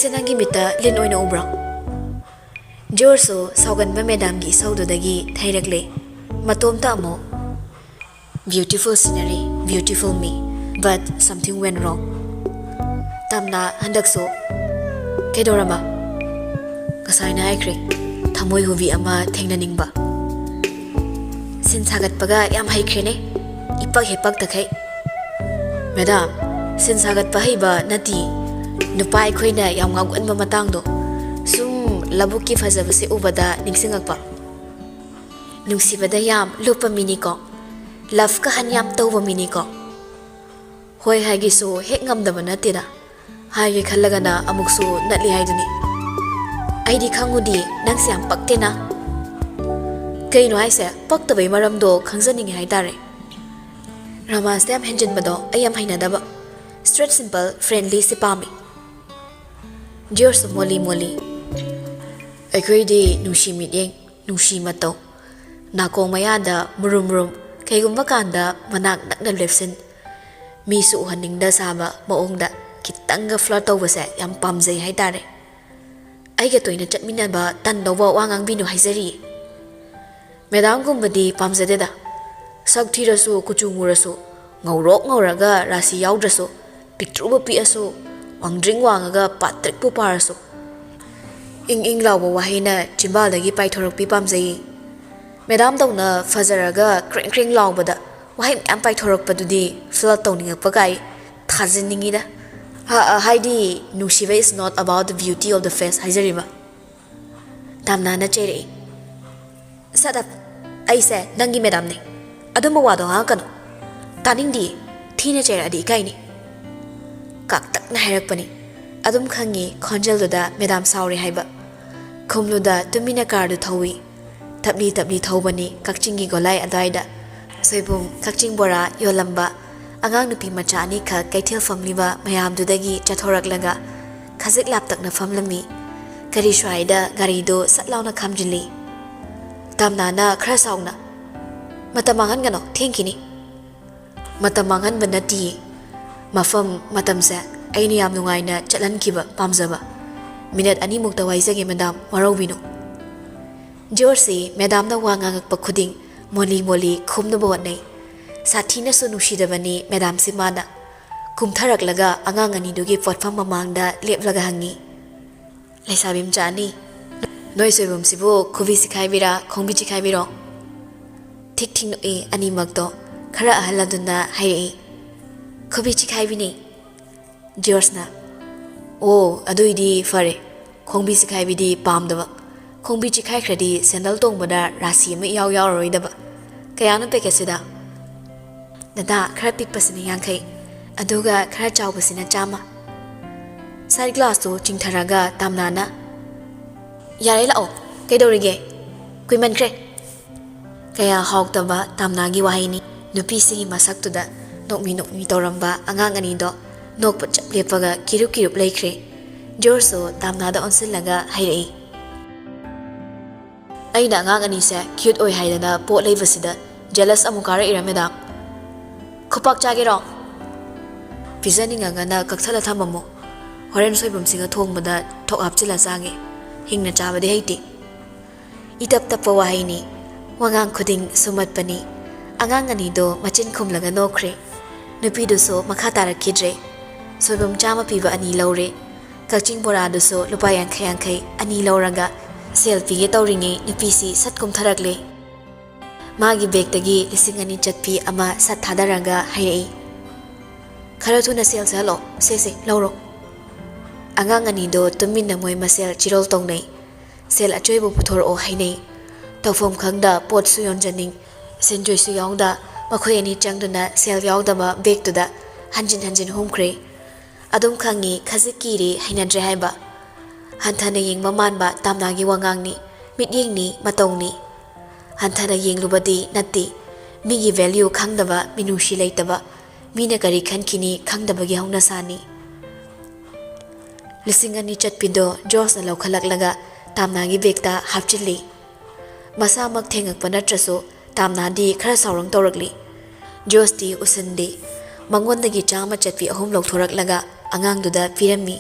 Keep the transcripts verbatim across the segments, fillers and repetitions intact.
ꯁꯦ ꯅꯪꯒꯤ ꯃꯤꯠꯇ ꯂꯤꯟ ꯑꯣꯏꯅ ꯎꯕ꯭ꯔꯣ? ꯖꯣꯔꯖꯁꯨ ꯁꯥꯎꯒꯟꯕ ꯃꯦꯗꯥꯝꯒꯤ ꯏꯁꯧꯗꯨꯗꯒꯤ ꯊꯩꯔꯛꯂꯦ꯫ ꯃꯇꯣꯝꯇ ꯑꯃꯨꯛ, "Beautiful scenery, beautiful me, but something went wrong." ꯇꯝꯅ ꯍꯟꯗꯛꯁꯨ, "ꯀꯩꯗꯧꯔꯕ?" "ꯉꯁꯥꯏꯅ ꯍꯥꯏꯈ꯭ꯔꯦ, ꯊꯃꯣꯏ ꯍꯨꯕꯤ ꯑꯃ ꯊꯦꯡꯅꯅꯤꯡꯕ꯫ ꯁꯤꯟ ꯁꯥꯒꯠꯄꯒ ꯌꯥꯝ ꯍꯩꯈ꯭ꯔꯦꯅꯦ, ꯏꯄꯛ ꯍꯦꯛ ꯄꯛꯇꯈꯩ꯫" "ꯃꯦꯗꯥꯝ, ꯁꯤꯟ ꯁꯥꯒꯠꯄ ꯍꯩꯕ ꯅꯠꯇꯦ, ꯅꯨꯄꯥ ꯑꯩꯈꯣꯏꯅ ꯌꯥꯝ ꯉꯥꯎꯒꯟꯕ ꯃꯇꯥꯡꯗꯣ ꯁꯨꯝ ꯂꯧꯕꯨꯛꯀꯤ ꯐꯖꯕꯁꯦ ꯎꯕꯗ ꯅꯤꯡꯁꯤꯡꯉꯛꯄ꯫ ꯅꯨꯡꯁꯤꯕꯗ ꯌꯥꯝ ꯂꯨꯞꯄ ꯃꯤꯅꯤꯀꯣ, ꯂꯞꯀ ꯍꯟ ꯌꯥꯝ ꯇꯧꯕ ꯃꯤꯅꯤꯀꯣ꯫ ꯍꯣꯏ ꯍꯥꯏꯒꯦꯁꯨ ꯍꯦꯛ ꯉꯝꯗꯕ ꯅꯠꯇꯦꯗ, ꯍꯥꯏꯒꯦ ꯈꯜꯂꯒꯅ ꯑꯃꯨꯛꯁꯨ ꯅꯠꯂꯤ ꯍꯥꯏꯗꯨꯅꯤ꯫ ꯑꯩꯗꯤ ꯈꯪꯉꯨꯗꯤ ꯅꯪꯁꯦ ꯌꯥꯝ ꯄꯛꯇꯦꯅ꯫" "ꯀꯩꯅꯣ ꯍꯥꯏꯁꯦ? ꯄꯛꯇꯕꯩ ꯃꯔꯝꯗꯣ ꯈꯪꯖꯅꯤꯡꯉꯦ ꯍꯥꯏꯇꯥꯔꯦ꯫" "ꯔꯣꯃꯥꯟꯁꯇ ꯌꯥꯝ ꯍꯦꯟꯖꯤꯟꯕꯗꯣ ꯑꯩ ꯌꯥꯝ ꯍꯩꯅꯗꯕ꯫ Straight, simple, friendly ꯁꯤ ꯄꯥꯝꯃꯤ꯫" ꯖꯣꯔꯖꯁꯨ ꯃꯣꯜꯂꯤ ꯃꯣꯜꯂꯤ, "ꯑꯩꯈꯣꯏꯗꯤ ꯅꯨꯡꯁꯤ ꯃꯤꯠꯌꯦꯡ, ꯅꯨꯡꯁꯤ ꯃꯇꯧ, ꯅꯥꯀꯣꯡ ꯃꯌꯥꯗ ꯃꯨꯔꯨꯝ ꯃꯨꯔꯨꯝ, ꯀꯩꯒꯨꯝꯕ ꯀꯥꯟꯗ ꯃꯅꯥꯛ ꯅꯛꯅ ꯂꯦꯞꯁꯤꯟ, ꯃꯤꯁꯨ ꯎꯍꯟꯅꯤꯡꯗ ꯁꯥꯕ ꯃꯑꯣꯡꯗ ꯈꯤꯇꯪꯒ flirt ꯇꯧꯕꯁꯦ ꯌꯥꯝ ꯄꯥꯝꯖꯩ ꯍꯥꯏꯇꯥꯔꯦ꯫ ꯑꯩꯒ ꯇꯣꯏꯅ ꯆꯠꯃꯤꯟꯅꯕ ꯇꯟꯗꯧꯕ ꯋꯥ ꯉꯥꯡꯕꯤꯅꯨ ꯍꯥꯏꯖꯔꯤꯌꯦ꯫" "ꯃꯦꯗꯥꯝꯒꯨꯝꯕꯗꯤ ꯄꯥꯝꯖꯗꯦꯗ꯫ ꯁꯛ ꯊꯤꯔꯁꯨ, ꯀꯨꯆꯨ ꯃꯨꯔꯁꯨ, ꯉꯧꯔꯣꯛ ꯉꯧꯔꯒ ꯔꯥꯁꯤ ꯌꯥꯎꯗ꯭ꯔꯁꯨ, ꯄꯤꯛꯇ꯭ꯔꯨꯕꯨ ꯄꯤꯛꯑꯁꯨ, ꯋꯥꯡꯗ꯭ꯔꯤꯡ ꯋꯥꯡꯉꯒ ꯄꯥꯇ꯭ꯔꯤꯛꯄꯨ ꯄꯥꯔꯁꯨ, ꯏꯪ ꯏꯪ ꯂꯥꯎꯕ ꯋꯥꯍꯩꯅ ꯆꯤꯝꯕꯥꯜꯗꯒꯤ ꯄꯥꯏꯊꯣꯔꯛꯄꯤ ꯄꯥꯝꯖꯩ꯫ ꯃꯦꯗꯥꯝꯗꯧꯅ ꯐꯖꯔꯒ ꯀ꯭ꯔꯦꯡ ꯀ꯭ꯔꯦꯡ ꯂꯥꯎꯕꯗ ꯋꯥꯍꯩ ꯃꯌꯥꯝ ꯄꯥꯏꯊꯣꯔꯛꯄꯗꯨꯗꯤ flirt ꯇꯧꯅꯤꯡꯉꯛꯄ ꯀꯥꯏ ꯊꯥꯖꯤꯟꯅꯤꯡꯉꯤꯗ꯫ ꯍꯥ-, ꯍꯥꯏꯗꯤ, ꯅꯨꯡꯁꯤꯕ is not about the beauty of the face ꯍꯥꯏꯖꯔꯤꯕ꯫" ꯇꯥꯝꯅꯥꯅ ꯆꯩꯔꯛꯏ꯫ "Shut up! ꯑꯩꯁꯦ ꯅꯪꯒꯤ ꯃꯦꯗꯥꯝꯅꯦ꯫ ꯑꯗꯨꯝꯕ ꯋꯥꯗꯣ ꯉꯥꯡꯉꯛꯀꯅꯨ꯫ ꯇꯥꯅꯤꯡꯗꯤꯌꯦ꯫ ꯊꯤꯅ ꯆꯩꯔꯛꯑꯗꯤ ꯏꯀꯥꯏꯅꯤ꯫" ꯀꯥꯛꯇꯛꯅ ꯍꯥꯏꯔꯛꯄꯅꯤ꯫ ꯑꯗꯨꯝ ꯈꯪꯉꯤ ꯈꯣꯟꯖꯦꯜꯗꯨꯗ ꯃꯦꯗꯥꯝ ꯁꯥꯎꯔꯦ ꯍꯥꯏꯕ꯫ ꯈꯨꯝꯂꯨꯗ ꯇꯨꯃꯤꯟꯅ ꯀꯥꯔꯗꯨ ꯊꯧꯏ꯫ ꯇꯞꯂꯤ ꯇꯞꯂꯤ ꯊꯧꯕꯅꯤ ꯀꯛꯆꯤꯡꯒꯤ ꯒꯣꯂꯥꯏ ꯑꯗꯨꯋꯥꯏꯗ꯫ ꯁꯣꯏꯕꯨꯝ, ꯀꯛꯆꯤꯡ ꯕꯣꯔꯥ ꯌꯣꯜꯂꯝꯕ ꯑꯉꯥꯡ ꯅꯨꯄꯤ ꯃꯆꯥ ꯑꯅꯤꯈꯛ ꯀꯩꯊꯦꯜ ꯐꯝꯂꯤꯕ ꯃꯌꯥꯝꯗꯨꯗꯒꯤ ꯆꯠꯊꯣꯔꯛꯂꯒ ꯈꯖꯤꯛ ꯂꯥꯞꯇꯛꯅ ꯐꯝꯂꯝꯃꯤ꯫ ꯀꯔꯤ ꯁ꯭ꯋꯥꯏꯗ ꯒꯥꯔꯤꯗꯨ ꯁꯠ ꯂꯥꯎꯅ ꯈꯥꯝꯖꯤꯜꯂꯤ꯫ ꯇꯥꯝꯅꯥꯅ ꯈꯔ ꯁꯥꯎꯅ, "ꯃꯇꯝ ꯃꯥꯡꯍꯟꯒꯅꯣ, ꯊꯦꯡꯈꯤꯅꯤ꯫" "ꯃꯇꯝ ꯃꯥꯡꯍꯟꯕ ꯅꯠꯇꯤꯌꯦ꯫ ꯃꯐꯝ, ꯃꯇꯝꯁꯦ ꯑꯩꯅ ꯌꯥꯝ ꯅꯨꯡꯉꯥꯏꯅ ꯆꯠꯍꯟꯈꯤꯕ ꯄꯥꯝꯖꯕ꯫ Minute ꯑꯅꯤꯃꯨꯛꯇ ꯋꯥꯏꯖꯒꯦ, madam, ꯋꯥꯔꯧꯕꯤꯅꯨ꯫ ꯖꯣꯔꯖꯁꯤ ꯃꯦꯗꯥꯝꯅ ꯋꯥ ꯉꯥꯡꯉꯛꯄ ꯈꯨꯗꯤꯡ ꯃꯣꯂꯤ ꯃꯣꯂꯤ ꯈꯨꯝꯅꯕ ꯍꯣꯠꯅꯩ꯫ ꯁꯥꯊꯤꯅꯁꯨ ꯅꯨꯡꯁꯤꯗꯕꯅꯤ ꯃꯦꯗꯥꯝꯁꯤ ꯃꯥꯅ꯫ ꯀꯨꯝꯊꯔꯛꯂꯒ ꯑꯉꯥꯡ ꯑꯅꯤꯗꯨꯒꯤ ꯄꯣꯠꯐꯝ ꯃꯃꯥꯡꯗ ꯂꯦꯞꯂꯒ ꯍꯪꯉꯤ, "ꯂꯩꯁꯥꯕꯤ ꯃꯆꯥ ꯑꯅꯤ, ꯅꯣꯏ ꯁꯣꯏꯕꯨꯝꯁꯤꯕꯨ ꯈꯨꯕꯤ ꯆꯤꯈꯥꯏꯕꯤꯔꯥ, ꯈꯣꯡꯕꯤ ꯆꯤꯈꯥꯏꯕꯤꯔꯣ?" ꯊꯤꯛ ꯊꯤꯛ ꯅꯣꯛꯏ ꯑꯅꯤꯃꯛꯇꯣ꯫ ꯈꯔ ꯑꯍꯜ ꯑꯗꯨꯅ ꯍꯥꯏꯔꯛꯏ, "ꯈꯨꯕꯤ ꯆꯤꯈꯥꯏꯕꯤꯅꯤ꯫" ꯖꯣꯔꯖꯅ, "ꯑꯣ, ꯑꯗꯨꯏꯗꯤ ꯐꯔꯦ꯫ ꯈꯣꯡꯕꯤ ꯆꯤꯈꯥꯏꯕꯤꯗꯤ ꯄꯥꯝꯗꯕ꯫ ꯈꯣꯡꯕꯤ ꯆꯤꯈꯥꯏꯈ꯭ꯔꯗꯤ ꯁꯦꯟꯗꯜ ꯇꯣꯡꯕꯗ ꯔꯥꯁꯤ ꯑꯃ ꯏꯌꯥꯎ ꯌꯥꯎꯔꯔꯣꯏꯗꯕ꯫ ꯀꯌꯥꯅꯣ ꯄꯦꯀꯦꯠꯁꯤꯗ?" "ꯗꯗꯥ, ꯈꯔ ꯄꯤꯛꯄꯁꯤꯅ ꯌꯥꯡꯈꯩ, ꯑꯗꯨꯒ ꯈꯔ ꯆꯥꯎꯕꯁꯤꯅ ꯆꯥꯝꯃ꯫" ꯁꯥꯏꯠ ꯒ꯭ꯂꯥꯁꯇꯨ ꯆꯤꯡꯊꯔꯒ ꯇꯥꯝꯅꯥꯅ, "ꯌꯥꯔꯦ, ꯂꯥꯛꯑꯣ꯫ ꯀꯩꯗꯧꯔꯤꯒꯦ? ꯀꯨꯏꯃꯟꯈ꯭ꯔꯦ꯫" ꯀꯌꯥ ꯍꯥꯎꯇꯕ ꯇꯥꯝꯅꯥꯒꯤ ꯋꯥꯍꯩꯅꯤ꯫ ꯅꯨꯄꯤꯁꯤꯒꯤ ꯃꯁꯛꯇꯨꯗ ꯅꯣꯛꯃꯤ ꯅꯣꯛꯃꯤ ꯇꯧꯔꯝꯕ ꯑꯉꯥꯡ ꯑꯅꯤꯗꯣ ꯅꯣꯛꯄ ꯆꯞ ꯂꯦꯞꯄꯒ ꯀꯤꯔꯨꯞ ꯀꯤꯔꯨꯞ ꯂꯩꯈ꯭ꯔꯦ꯫ ꯖꯣꯔꯖꯁꯨ ꯇꯥꯝꯅꯥꯗ ꯑꯣꯟꯁꯤꯜꯂꯒ ꯍꯥꯏꯔꯛꯏ, "ꯑꯩꯅ ꯑꯉꯥꯡ ꯑꯅꯤꯁꯦ ꯀ꯭ꯌꯨꯠ ꯑꯣꯏ ꯍꯥꯏꯗꯅ ꯄꯣꯠ ꯂꯩꯕꯁꯤꯗ ꯖꯦꯂꯁ ꯑꯃꯨꯛ ꯀꯥꯔꯛꯏꯔꯥ, ꯃꯦꯗꯥꯝ? ꯈꯨꯄꯥꯛ ꯆꯥꯒꯦꯔꯣ?" "ꯄꯤꯖꯅꯤꯡꯉꯒꯅ ꯀꯛꯊꯠꯂ ꯊꯝꯃꯝꯃꯨ꯫ ꯍꯣꯔꯦꯟ ꯁꯣꯏꯕꯨꯝꯁꯤꯒ ꯊꯣꯡꯕꯗ ꯊꯣꯛ ꯍꯥꯞꯆꯤꯜꯂ ꯆꯥꯒꯦ꯫ ꯍꯤꯡꯅ ꯆꯥꯕꯗꯤ ꯍꯩꯇꯦ꯫" ꯏꯇꯞ ꯇꯞꯄ ꯋꯥꯍꯩꯅꯤ꯫ ꯋꯥꯉꯥꯡ ꯈꯨꯗꯤꯡ ꯁꯨꯝꯃꯠꯄꯅꯤ꯫ ꯑꯉꯥꯡ ꯑꯅꯤꯗꯣ ꯃꯆꯤꯟ ꯈꯨꯝꯂꯒ ꯅꯣꯛꯈ꯭ꯔꯦ꯫ ꯅꯨꯄꯤꯗꯨꯁꯨ ꯃꯈꯥ ꯇꯥꯔꯛꯈꯤꯗ꯭ꯔꯦ꯫ ꯁꯣꯏꯕꯨꯝ ꯆꯥꯝꯃ ꯄꯤꯕ ꯑꯅꯤ ꯂꯧꯔꯦ꯫ ꯀꯛꯆꯤꯡ ꯕꯣꯔꯥꯗꯨꯁꯨ ꯂꯨꯄꯥ ꯌꯥꯡꯈꯩ ꯌꯥꯡꯈꯩ ꯑꯅꯤ ꯂꯧꯔꯒ ꯁꯦꯜ ꯄꯤꯒꯦ ꯇꯧꯔꯤꯉꯩ ꯅꯨꯄꯤꯁꯤ ꯁꯠ ꯀꯨꯝꯊꯔꯛꯂꯦ꯫ ꯃꯥꯒꯤ ꯕꯦꯒꯇꯒꯤ ꯂꯤꯁꯤꯡ ꯑꯅꯤ ꯆꯠꯄꯤ ꯑꯃ ꯁꯠ ꯊꯥꯗꯔꯒ ꯍꯥꯏꯔꯛꯏ, "ꯈꯔ ꯊꯨꯅ ꯁꯦꯜ ꯁꯠꯂꯣ, ꯁꯦ ꯁꯦ, ꯂꯧꯔꯣ꯫" ꯑꯉꯥꯡ ꯑꯅꯤꯗꯣ ꯇꯨꯃꯤꯟꯅ ꯃꯣꯏ ꯃꯁꯦꯜ ꯆꯤꯔꯣꯜ ꯇꯧꯅꯩ꯫ ꯁꯦꯜ ꯑꯆꯣꯏꯕ ꯄꯨꯊꯣꯔꯛꯑꯣ ꯍꯥꯏꯅꯩ꯫ ꯇꯧꯐꯝ ꯈꯪꯗ ꯄꯣꯠꯁꯨ ꯌꯣꯟꯖꯅꯤꯡ, ꯁꯦꯟꯖꯣꯏꯁꯨ ꯌꯥꯎꯗ ꯃꯈꯣꯏ ꯑꯅꯤ ꯆꯪꯗꯨꯅ ꯁꯦꯜ ꯌꯥꯎꯗꯕ ꯕꯦꯒꯇꯨꯗ ꯍꯟꯖꯤꯟ ꯍꯟꯖꯤꯟ ꯍꯨꯝꯈ꯭ꯔꯦ꯫ ꯑꯗꯨꯝ ꯈꯪꯉꯤ ꯈꯖꯤꯛ ꯀꯤꯔꯦ ꯍꯩꯅꯗ꯭ꯔꯦ ꯍꯥꯏꯕ꯫ ꯍꯟꯊꯅ ꯌꯦꯡꯕ ꯃꯥꯟꯕ ꯇꯥꯝꯅꯥꯒꯤ ꯋꯥꯉꯥꯡꯅꯤ, ꯃꯤꯠꯌꯦꯡꯅꯤ, ꯃꯇꯧꯅꯤ꯫ ꯍꯟꯊꯅ ꯌꯦꯡꯂꯨꯕꯗꯤ ꯅꯠꯇꯦ, ꯃꯤꯒꯤ ꯚꯦꯂ꯭ꯌꯨ ꯈꯪꯗꯕ, ꯃꯤꯅꯨꯡꯁꯤ ꯂꯩꯇꯕ, ꯃꯤꯅ ꯀꯔꯤ ꯈꯟꯈꯤꯅꯤ ꯈꯪꯗꯕꯒꯤ ꯍꯧꯅꯁꯥꯅꯤ꯫ ꯂꯤꯁꯤꯡ ꯑꯅꯤ ꯆꯠꯄꯤꯗꯣ ꯖꯣꯔꯖꯅ ꯂꯧꯈꯠꯂꯛꯂꯒ ꯇꯥꯝꯅꯥꯒꯤ ꯕꯦꯒꯇ ꯍꯥꯞꯆꯤꯜꯂꯤ꯫ ꯃꯁꯥꯃꯛ ꯊꯦꯡꯉꯛꯄ ꯅꯠꯇ꯭ꯔꯁꯨ ꯇꯥꯝꯅꯥꯗꯤ ꯈꯔ ꯁꯥꯎꯔꯪ ꯇꯧꯔꯛꯂꯤ꯫ ꯖꯣꯔꯖꯇꯤ ꯎꯁꯤꯟꯗꯦ꯫ ꯃꯉꯣꯟꯗꯒꯤ ꯆꯥꯝꯃ ꯆꯠꯄꯤ ꯑꯍꯨꯝ ꯂꯧꯊꯣꯔꯛꯂꯒ ꯑꯉꯥꯡꯗꯨꯗ ꯄꯤꯔꯝꯃꯤ꯫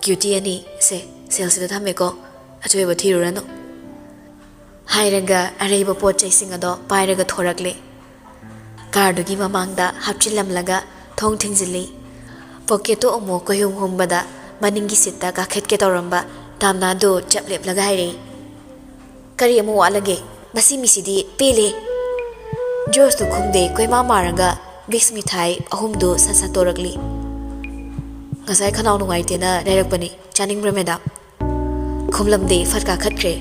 "ꯀ꯭ꯌꯨꯇꯤ ꯑꯅꯤ, ꯁꯦ, ꯁꯦꯜꯁꯤꯗ ꯊꯝꯃꯦꯀꯣ, ꯑꯆꯣꯏꯕ ꯊꯤꯔꯨꯔꯅꯨ," ꯍꯥꯏꯔꯒ ꯑꯔꯩꯕ ꯄꯣꯠ ꯆꯩꯁꯤꯡ ꯑꯗꯣ ꯄꯥꯏꯔꯒ ꯊꯣꯔꯛꯂꯦ꯫ ꯀꯥꯔꯗꯨꯒꯤ ꯃꯃꯥꯡꯗ ꯍꯥꯞꯆꯤꯜꯂꯝꯂꯒ ꯊꯣꯡ ꯊꯤꯡꯖꯤꯜꯂꯤ꯫ ꯄꯣꯀꯦꯠꯇꯣ ꯑꯃꯨꯛ ꯀꯣꯏꯍꯨꯝ ꯍꯨꯝꯕꯗ ꯃꯅꯤꯡꯒꯤ ꯁꯤꯠꯇ ꯀꯥꯈꯠꯀꯦ ꯇꯧꯔꯝꯕ ꯇꯥꯝꯅꯥꯗꯨ ꯆꯞ ꯂꯦꯞꯂꯒ ꯍꯥꯏꯔꯛꯏ, "ꯀꯔꯤ ꯑꯃꯨꯛ ꯋꯥꯠꯂꯒꯦ? ꯃꯁꯤ ꯃꯤꯁꯤꯗꯤ ꯄꯦꯜꯂꯦ!" ꯖꯣꯔꯖꯇꯨ ꯈꯨꯝꯗꯦ, ꯀꯣꯏꯃꯥ ꯃꯥꯔꯒ ꯕꯤꯛꯁ ꯃꯤꯊꯥꯏ ꯑꯍꯨꯝꯗꯨ ꯁꯠ ꯁꯠ ꯇꯣꯔꯛꯂꯤ꯫ "ꯉꯁꯥꯏ ꯈꯅꯥꯎ ꯅꯨꯡꯉꯥꯏꯇꯦꯅ ꯂꯩꯔꯛꯄꯅꯤ, ꯆꯥꯅꯤꯡꯕ꯭ꯔꯥ ꯃꯦꯗꯥꯝ?" ꯈꯨꯝꯂꯝꯗꯦ, ꯐꯠ ꯀꯥꯈꯠꯈ꯭ꯔꯦ꯫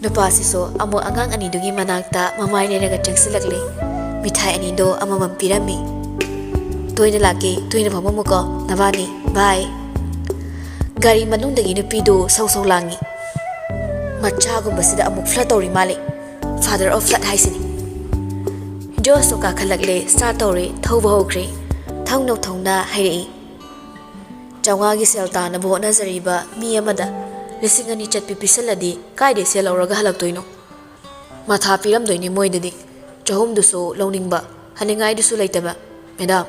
ꯅꯨꯄꯥꯁꯤꯁꯨ ꯑꯃꯨꯛ ꯑꯉꯥꯡ ꯑꯅꯤꯗꯨꯒꯤ ꯃꯅꯥꯛꯇ ꯃꯃꯥꯏ ꯂꯩꯔꯒ ꯆꯪꯁꯤꯜꯂꯛꯂꯦ꯫ ꯃꯤꯊꯥꯏ ꯑꯅꯤꯗꯣ ꯑꯃꯃꯝ ꯄꯤꯔꯝꯃꯤ꯫ "ꯇꯣꯏꯅ ꯂꯥꯛꯀꯦ, ꯇꯣꯏꯅ ꯐꯝꯃꯝꯃꯨꯀꯣ ꯅꯕꯥꯅꯤ꯫ ꯕꯥꯏ!" ꯒꯥꯔꯤ ꯃꯅꯨꯡꯗꯒꯤ ꯅꯨꯄꯤꯗꯨ ꯁꯧ ꯁꯧ ꯂꯥꯡꯉꯤ꯫ "ꯃꯆꯥꯒꯨꯝꯕꯁꯤꯗ ꯑꯃꯨꯛ ꯐ꯭ꯂꯔꯠ ꯇꯧꯔꯤ ꯃꯥꯜꯂꯦ꯫ Father of flirt ꯍꯥꯏꯁꯤꯅꯤ!" ꯖꯣꯔꯖꯁꯨ ꯀꯥꯈꯠꯂꯛꯂꯦ, ꯁ꯭ꯇꯥꯔꯠ ꯇꯧꯔꯦ, ꯊꯧꯕ ꯍꯧꯈ꯭ꯔꯦ꯫ ꯊꯧꯅ ꯊꯧꯅ ꯍꯥꯏꯔꯛꯏ, "ꯆꯥꯝꯃꯉꯥꯒꯤ ꯁꯦꯜ ꯇꯥꯅꯕ ꯍꯣꯠꯅꯖꯔꯤꯕ ꯃꯤ ꯑꯃꯗ ꯂꯤꯁꯤꯡ ꯑꯅꯤ ꯆꯠꯄꯤ ꯄꯤꯁꯜꯂꯗꯤ ꯀꯥꯏꯗꯩ ꯁꯦꯜ ꯂꯧꯔꯒ ꯍꯜꯂꯛꯇꯣꯏꯅꯣ? ꯃꯊꯥ ꯄꯤꯔꯝꯗꯣꯏꯅꯤ ꯃꯣꯏꯗꯗꯤ꯫ ꯆꯍꯨꯝꯗꯨꯁꯨ ꯂꯧꯅꯤꯡꯕ, ꯍꯟꯅꯤꯡꯉꯥꯏꯗꯨꯁꯨ ꯂꯩꯇꯕ꯫ ꯃꯦꯗꯥꯝ,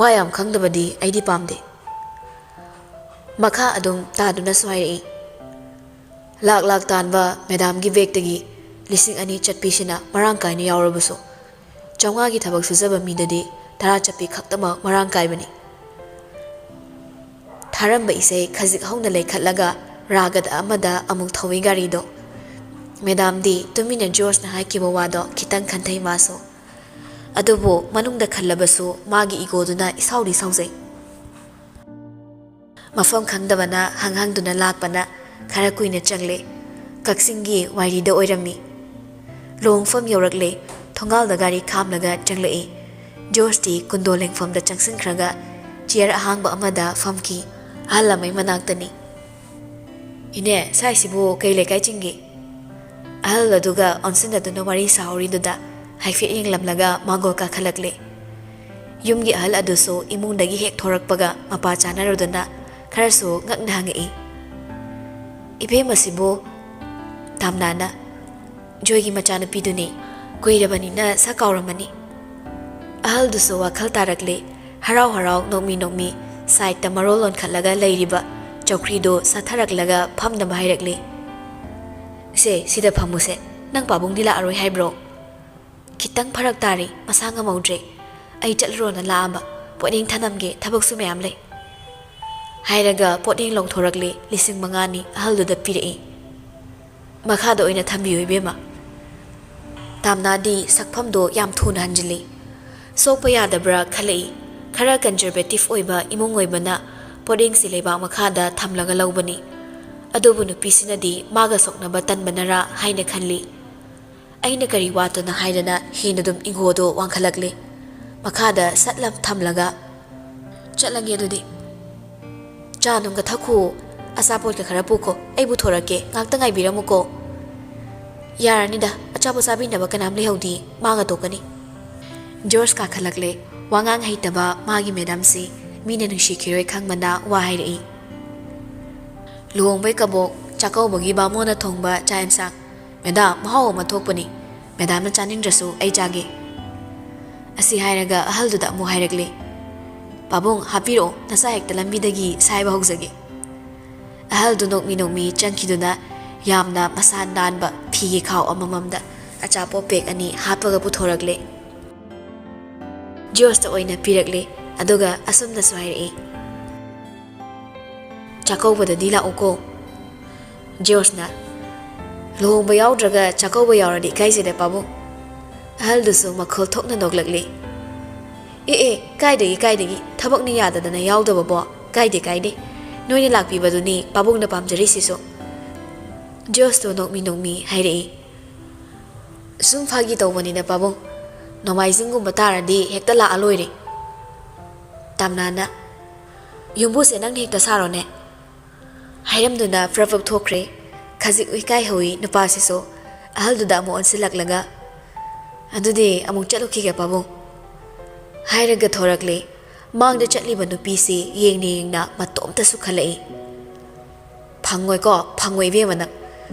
ꯋꯥ ꯌꯥꯝ ꯈꯪꯗꯕꯗꯤ ꯑꯩꯗꯤ ꯄꯥꯝꯗꯦ꯫" ꯃꯈꯥ ꯑꯗꯨꯝ ꯇꯥꯗꯨꯅꯁꯨ ꯍꯥꯏꯔꯛꯏ, "ꯂꯥꯛ ꯂꯥꯛ ꯇꯥꯟꯕ ꯃꯦꯗꯥꯝꯒꯤ ꯕꯦꯛꯇꯒꯤ ꯂꯤꯁꯤꯡ ꯑꯅꯤ ꯆꯠꯄꯤꯁꯤꯅ ꯃꯔꯥꯡ ꯀꯥꯏꯅ ꯌꯥꯎꯔꯕꯁꯨ, ꯆꯥꯝꯃꯉꯥꯒꯤ ꯊꯕꯛ ꯁꯨꯖꯕ ꯃꯤꯗꯗꯤ ꯇꯔꯥ ꯆꯠꯄꯤ ꯈꯛꯇꯃꯛ ꯃꯔꯥꯡ ꯀꯥꯏꯕꯅꯤ꯫" ꯊꯥꯔꯝꯕ ꯏꯁꯩ ꯈꯖꯤꯛ ꯍꯧꯅ ꯂꯩꯈꯠꯂꯒ ꯔꯥꯒꯗ ꯑꯃꯗ ꯑꯃꯨꯛ ꯊꯧꯏ ꯒꯥꯔꯤꯗꯣ꯫ ꯃꯦꯗꯥꯝꯗꯤ ꯇꯨꯃꯤꯟꯅ ꯖꯣꯔꯖꯅ ꯍꯥꯏꯈꯤꯕ ꯋꯥꯗꯣ ꯈꯤꯇꯪ ꯈꯟꯊꯩ ꯃꯥꯁꯨ꯫ ꯑꯗꯨꯕꯨ ꯃꯅꯨꯡꯗ ꯈꯜꯂꯕꯁꯨ ꯃꯥꯒꯤ ꯏꯒꯣꯗꯨꯅ ꯏꯁꯥꯎꯗꯤ ꯁꯥꯎꯖꯩ꯫ ꯃꯐꯝ ꯈꯪꯗꯕꯅ ꯍꯪ ꯍꯪꯗꯨꯅ ꯂꯥꯛꯄꯅ ꯈꯔ ꯀꯨꯏꯅ ꯆꯪꯂꯦ꯫ ꯀꯛꯆꯤꯡꯒꯤ ꯋꯥꯏꯔꯤꯗ ꯑꯣꯏꯔꯝꯃꯤ꯫ ꯂꯨꯍꯣꯡꯐꯝ ꯌꯧꯔꯛꯂꯦ꯫ ꯊꯣꯡꯒꯥꯜꯗ ꯒꯥꯔꯤ ꯈꯥꯝꯂꯒ ꯆꯪꯂꯛꯏ꯫ ꯖꯣꯔꯖꯇꯤ ꯀꯨꯟꯗꯣ ꯂꯦꯡꯐꯝꯗ ꯆꯪꯁꯤꯟꯈ꯭ꯔꯒ ꯆꯤꯌꯔ ꯑꯍꯥꯡꯕ ꯑꯃꯗ ꯐꯝꯈꯤ꯫ ꯑꯍꯜ ꯑꯃꯒꯤ ꯃꯅꯥꯛꯇꯅꯤ꯫ "ꯏꯅꯦ, ꯁ꯭ꯋꯥꯏꯁꯤꯕꯨ ꯀꯩ ꯂꯩꯀꯥꯏ ꯆꯤꯡꯒꯦ?" ꯑꯍꯜ ꯑꯗꯨꯒ ꯑꯣꯟꯁꯤꯟꯅꯗꯨꯅ ꯋꯥꯔꯤ ꯁꯥꯍꯧꯔꯤꯗꯨꯗ ꯍꯥꯏꯐꯦꯠ ꯌꯦꯡꯂꯝꯂꯒ ꯃꯥꯡꯒꯣꯜ ꯀꯥꯈꯠꯂꯛꯂꯦ꯫ ꯌꯨꯝꯒꯤ ꯑꯍꯜ ꯑꯗꯨꯁꯨ ꯏꯃꯨꯡꯗꯒꯤ ꯍꯦꯛ ꯊꯣꯔꯛꯄꯒ ꯃꯄꯥ ꯆꯥꯅꯔꯨꯗꯅ ꯈꯔꯁꯨ ꯉꯛꯅ ꯍꯪꯉꯛꯏ, "ꯏꯕꯦꯝꯃꯁꯤꯕꯨ?" ꯇꯥꯝꯅꯥꯅ, "ꯖꯣꯏꯒꯤ ꯃꯆꯥꯅꯨꯄꯤꯗꯨꯅꯤ꯫ ꯀꯨꯏꯔꯕꯅꯤꯅ ꯁꯛ ꯀꯥꯎꯔꯝꯃꯅꯤ꯫" ꯑꯍꯜꯗꯨꯁꯨ ꯋꯥꯈꯜ ꯇꯥꯔꯛꯂꯦ꯫ ꯍꯔꯥꯎ ꯍꯔꯥꯎ ꯅꯣꯛꯃꯤ ꯅꯣꯛꯃꯤ ꯁꯥꯏꯠꯇ ꯃꯔꯣꯜ ꯂꯣꯟꯈꯠꯂꯒ ꯂꯩꯔꯤꯕ ꯆꯧꯀ꯭ꯔꯤꯗꯣ ꯁꯥꯊꯔꯛꯂꯒ ꯐꯝꯅꯕ ꯍꯥꯏꯔꯛꯂꯦ꯫ "ꯁꯦ, ꯁꯤꯗ ꯐꯝꯃꯨꯁꯦ꯫ ꯅꯪ ꯄꯥꯕꯨꯡꯗꯤ ꯂꯥꯛꯑꯔꯣꯏ ꯍꯥꯏꯕ꯭ꯔꯣ?" "ꯈꯤꯇꯪ ꯐꯔꯛ ꯇꯥꯔꯤ, ꯃꯁꯥ ꯉꯝꯍꯧꯗ꯭ꯔꯦ꯫ ꯑꯩ ꯆꯠꯂꯨꯔꯣꯅ ꯂꯥꯛꯑꯕ꯫ ꯄꯣꯠꯌꯦꯡ ꯊꯅꯝꯒꯦ, ꯊꯕꯛꯁꯨ ꯃꯌꯥꯝ ꯂꯩ"꯫ ꯍꯥꯏꯔꯒ ꯄꯣꯠꯌꯦꯡ ꯂꯧꯊꯣꯔꯛꯂꯦ, ꯂꯤꯁꯤꯡ ꯃꯉꯥꯅꯤ ꯑꯍꯜꯗꯨꯗ ꯄꯤꯔꯛꯏ꯫ "ꯃꯈꯥꯗ ꯑꯣꯏꯅ ꯊꯝꯕꯤꯌꯨ, ꯏꯕꯦꯝꯃ"꯫ ꯇꯥꯝꯅꯥꯗꯤ ꯁꯛꯐꯝꯗꯣ ꯌꯥꯝ ꯊꯨꯅ ꯍꯟꯖꯤꯜꯂꯤ꯫ ꯁꯣꯛꯄ ꯌꯥꯗꯕ꯭ꯔꯥ ꯈꯜꯂꯛꯏ꯫ ꯈꯔ ꯀꯟꯖꯔꯕꯦꯇꯤꯚ ꯑꯣꯏꯕ ꯏꯃꯨꯡ ꯑꯣꯏꯕꯅ ꯄꯣꯠꯌꯦꯡꯁꯤ ꯂꯩꯕꯥꯛ ꯃꯈꯥꯗ ꯊꯝꯂꯒ ꯂꯧꯕꯅꯤ꯫ ꯑꯗꯨꯕꯨ ꯅꯨꯄꯤꯁꯤꯅꯗꯤ ꯃꯥꯒ ꯁꯣꯛꯅꯕ ꯇꯟꯕꯅꯔꯥ ꯍꯥꯏꯅ ꯈꯜꯂꯤ꯫ ꯑꯩꯅ ꯀꯔꯤ ꯋꯥꯠꯇꯅ ꯍꯥꯏꯗꯅ ꯍꯦꯟꯅ ꯑꯗꯨꯝ ꯏꯒꯣꯗꯣ ꯋꯥꯡꯈꯠꯂꯛꯂꯦ꯫ ꯃꯈꯥꯗ ꯁꯠ ꯂꯞ ꯊꯝꯂꯒ, "ꯆꯠꯂꯒꯦ ꯑꯗꯨꯗꯤ꯫ ꯆꯥ ꯅꯨꯡꯒ ꯊꯛꯈꯣ, ꯑꯆꯥꯄꯣꯠꯀ ꯈꯔ ꯄꯨꯈꯣ, ꯑꯩ ꯄꯨꯊꯣꯔꯛꯀꯦ, ꯉꯥꯛꯇ ꯉꯥꯏꯕꯤꯔꯝꯃꯨꯀꯣ"꯫ "ꯌꯥꯔꯅꯤꯗ, ꯑꯆꯥꯄꯣꯠ ꯆꯥꯕꯤꯅꯕ ꯀꯅꯥꯝ ꯂꯩꯍꯧꯗꯤ, ꯃꯥꯒ ꯇꯣꯛꯀꯅꯤ"꯫ ꯖꯣꯔꯖ ꯀꯥꯈꯠꯂꯛꯂꯦ꯫ ꯋꯥꯉꯥꯡ ꯍꯩꯇꯕ ꯃꯥꯒꯤ ꯃꯦꯗꯥꯝꯁꯤ ꯃꯤꯅ ꯅꯨꯡꯁꯤꯈꯤꯔꯣꯏ ꯈꯪꯕꯅ ꯋꯥ ꯍꯥꯏꯔꯛꯏ꯫ "ꯂꯨꯍꯣꯡꯕꯩ ꯀꯕꯣꯛ, ꯆꯥꯛꯀꯧꯕꯒꯤ ꯕꯥꯃꯣꯟꯅ ꯊꯣꯡꯕ ꯆꯥꯛ ꯌꯦꯟꯁꯥꯡ꯫ ꯃꯦꯗꯥꯝ, ꯃꯍꯥꯎ ꯑꯃ ꯊꯣꯛꯄꯅꯤ꯫ ꯃꯦꯗꯥꯝꯅ ꯆꯥꯅꯤꯡꯗ꯭ꯔꯁꯨ ꯑꯩ ꯆꯥꯒꯦ"꯫ ꯑꯁꯤ ꯍꯥꯏꯔꯒ ꯑꯍꯜꯗꯨꯗ ꯑꯃꯨꯛ ꯍꯥꯏꯔꯛꯂꯦ, "ꯄꯥꯕꯨꯡ, ꯍꯥꯞꯄꯤꯔꯛꯑꯣ, ꯅꯆꯥ ꯍꯦꯛꯇ ꯂꯝꯕꯤꯗꯒꯤ ꯁꯥꯏꯕ ꯍꯧꯖꯒꯦ"꯫ ꯑꯍꯜꯗꯨ ꯅꯣꯛꯃꯤ ꯅꯣꯛꯃꯤ ꯆꯪꯈꯤꯗꯨꯅ ꯌꯥꯝꯅ ꯃꯁꯥ ꯅꯥꯟꯕ ꯐꯤꯒꯤ ꯈꯥꯎ ꯑꯃꯃꯝꯗ ꯑꯆꯥꯄꯣꯠ ꯄꯦꯛ ꯑꯅꯤ ꯍꯥꯞꯄꯒ ꯄꯨꯊꯣꯔꯛꯂꯦ꯫ ꯖꯣꯔꯖꯇ ꯑꯣꯏꯅ ꯄꯤꯔꯛꯂꯦ, ꯑꯗꯨꯒ ꯑꯁꯨꯝꯅꯁꯨ ꯍꯥꯏꯔꯛꯏ, "ꯆꯥꯛꯀꯧꯕꯗꯗꯤ ꯂꯥꯛꯎꯀꯣ"꯫ ꯖꯣꯔꯖꯅ, "ꯂꯨꯍꯣꯡꯕ ꯌꯥꯎꯗ꯭ꯔꯒ ꯆꯥꯛꯀꯧꯕ ꯌꯥꯎꯔꯗꯤ ꯏꯀꯥꯏꯖꯩꯗ, ꯄꯥꯕꯨꯡ"꯫ ꯑꯍꯜꯗꯨꯁꯨ ꯃꯈꯣꯜ ꯊꯣꯛꯅ ꯅꯣꯛꯂꯛꯂꯤ꯫ "ꯑꯦ, ꯑꯦ, ꯀꯥꯏꯗꯒꯤ, ꯀꯥꯏꯗꯒꯤ, ꯊꯕꯛꯅ ꯌꯥꯗꯗꯅ ꯌꯥꯎꯗꯕꯕꯣ? ꯀꯥꯏꯗꯦ, ꯀꯥꯏꯗꯦ꯫ ꯅꯣꯏꯅ ꯂꯥꯛꯄꯤꯕꯗꯨꯅꯤ ꯄꯥꯕꯨꯡꯅ ꯄꯥꯝꯖꯔꯤꯁꯤꯁꯨ"꯫ ꯖꯣꯔꯖꯇꯣ ꯅꯣꯛꯃꯤ ꯅꯣꯛꯃꯤ ꯍꯥꯏꯔꯛꯏ, "ꯁꯨꯝ ꯐꯥꯒꯤ ꯇꯧꯕꯅꯤꯗ, ꯄꯥꯕꯨꯡ꯫ ꯅꯣꯡꯃꯥꯏꯖꯤꯡꯒꯨꯝꯕ ꯇꯥꯔꯗꯤ ꯍꯦꯛꯇ ꯂꯥꯛꯑ ꯂꯣꯏꯔꯦ"꯫ ꯇꯥꯝꯅꯥꯅ, "ꯌꯨꯝꯕꯨꯁꯦ ꯅꯪꯅ ꯍꯦꯛꯇ ꯁꯥꯔꯣꯅꯦ"꯫ ꯍꯥꯏꯔꯝꯗꯨꯅ ꯄ꯭ꯔꯞ ꯄ꯭ꯔꯞ ꯊꯣꯛꯈ꯭ꯔꯦ꯫ ꯈꯖꯤꯛ ꯏꯀꯥꯏ ꯍꯧꯏ ꯅꯨꯄꯥꯁꯤꯁꯨ꯫ ꯑꯍꯜꯗꯨꯗ ꯑꯃꯨꯛ ꯑꯣꯟꯁꯤꯜꯂꯛꯂꯒ, "ꯑꯗꯨꯗꯤ ꯑꯃꯨꯛ ꯆꯠꯂꯨꯈꯤꯒꯦ, ꯄꯥꯕꯨꯡ"꯫ ꯍꯥꯏꯔꯒ ꯊꯣꯔꯛꯂꯦ꯫ ꯃꯥꯡꯗ ꯆꯠꯂꯤꯕ ꯅꯨꯄꯤꯁꯤ ꯌꯦꯡꯅ ꯌꯦꯡꯅ ꯃꯇꯣꯝꯇꯁꯨ ꯈꯜꯂꯛꯏ꯫ "ꯐꯪꯉꯣꯏꯀꯣ, ꯐꯪꯉꯣꯏ ꯏꯕꯦꯝꯃ ꯅꯪ꯫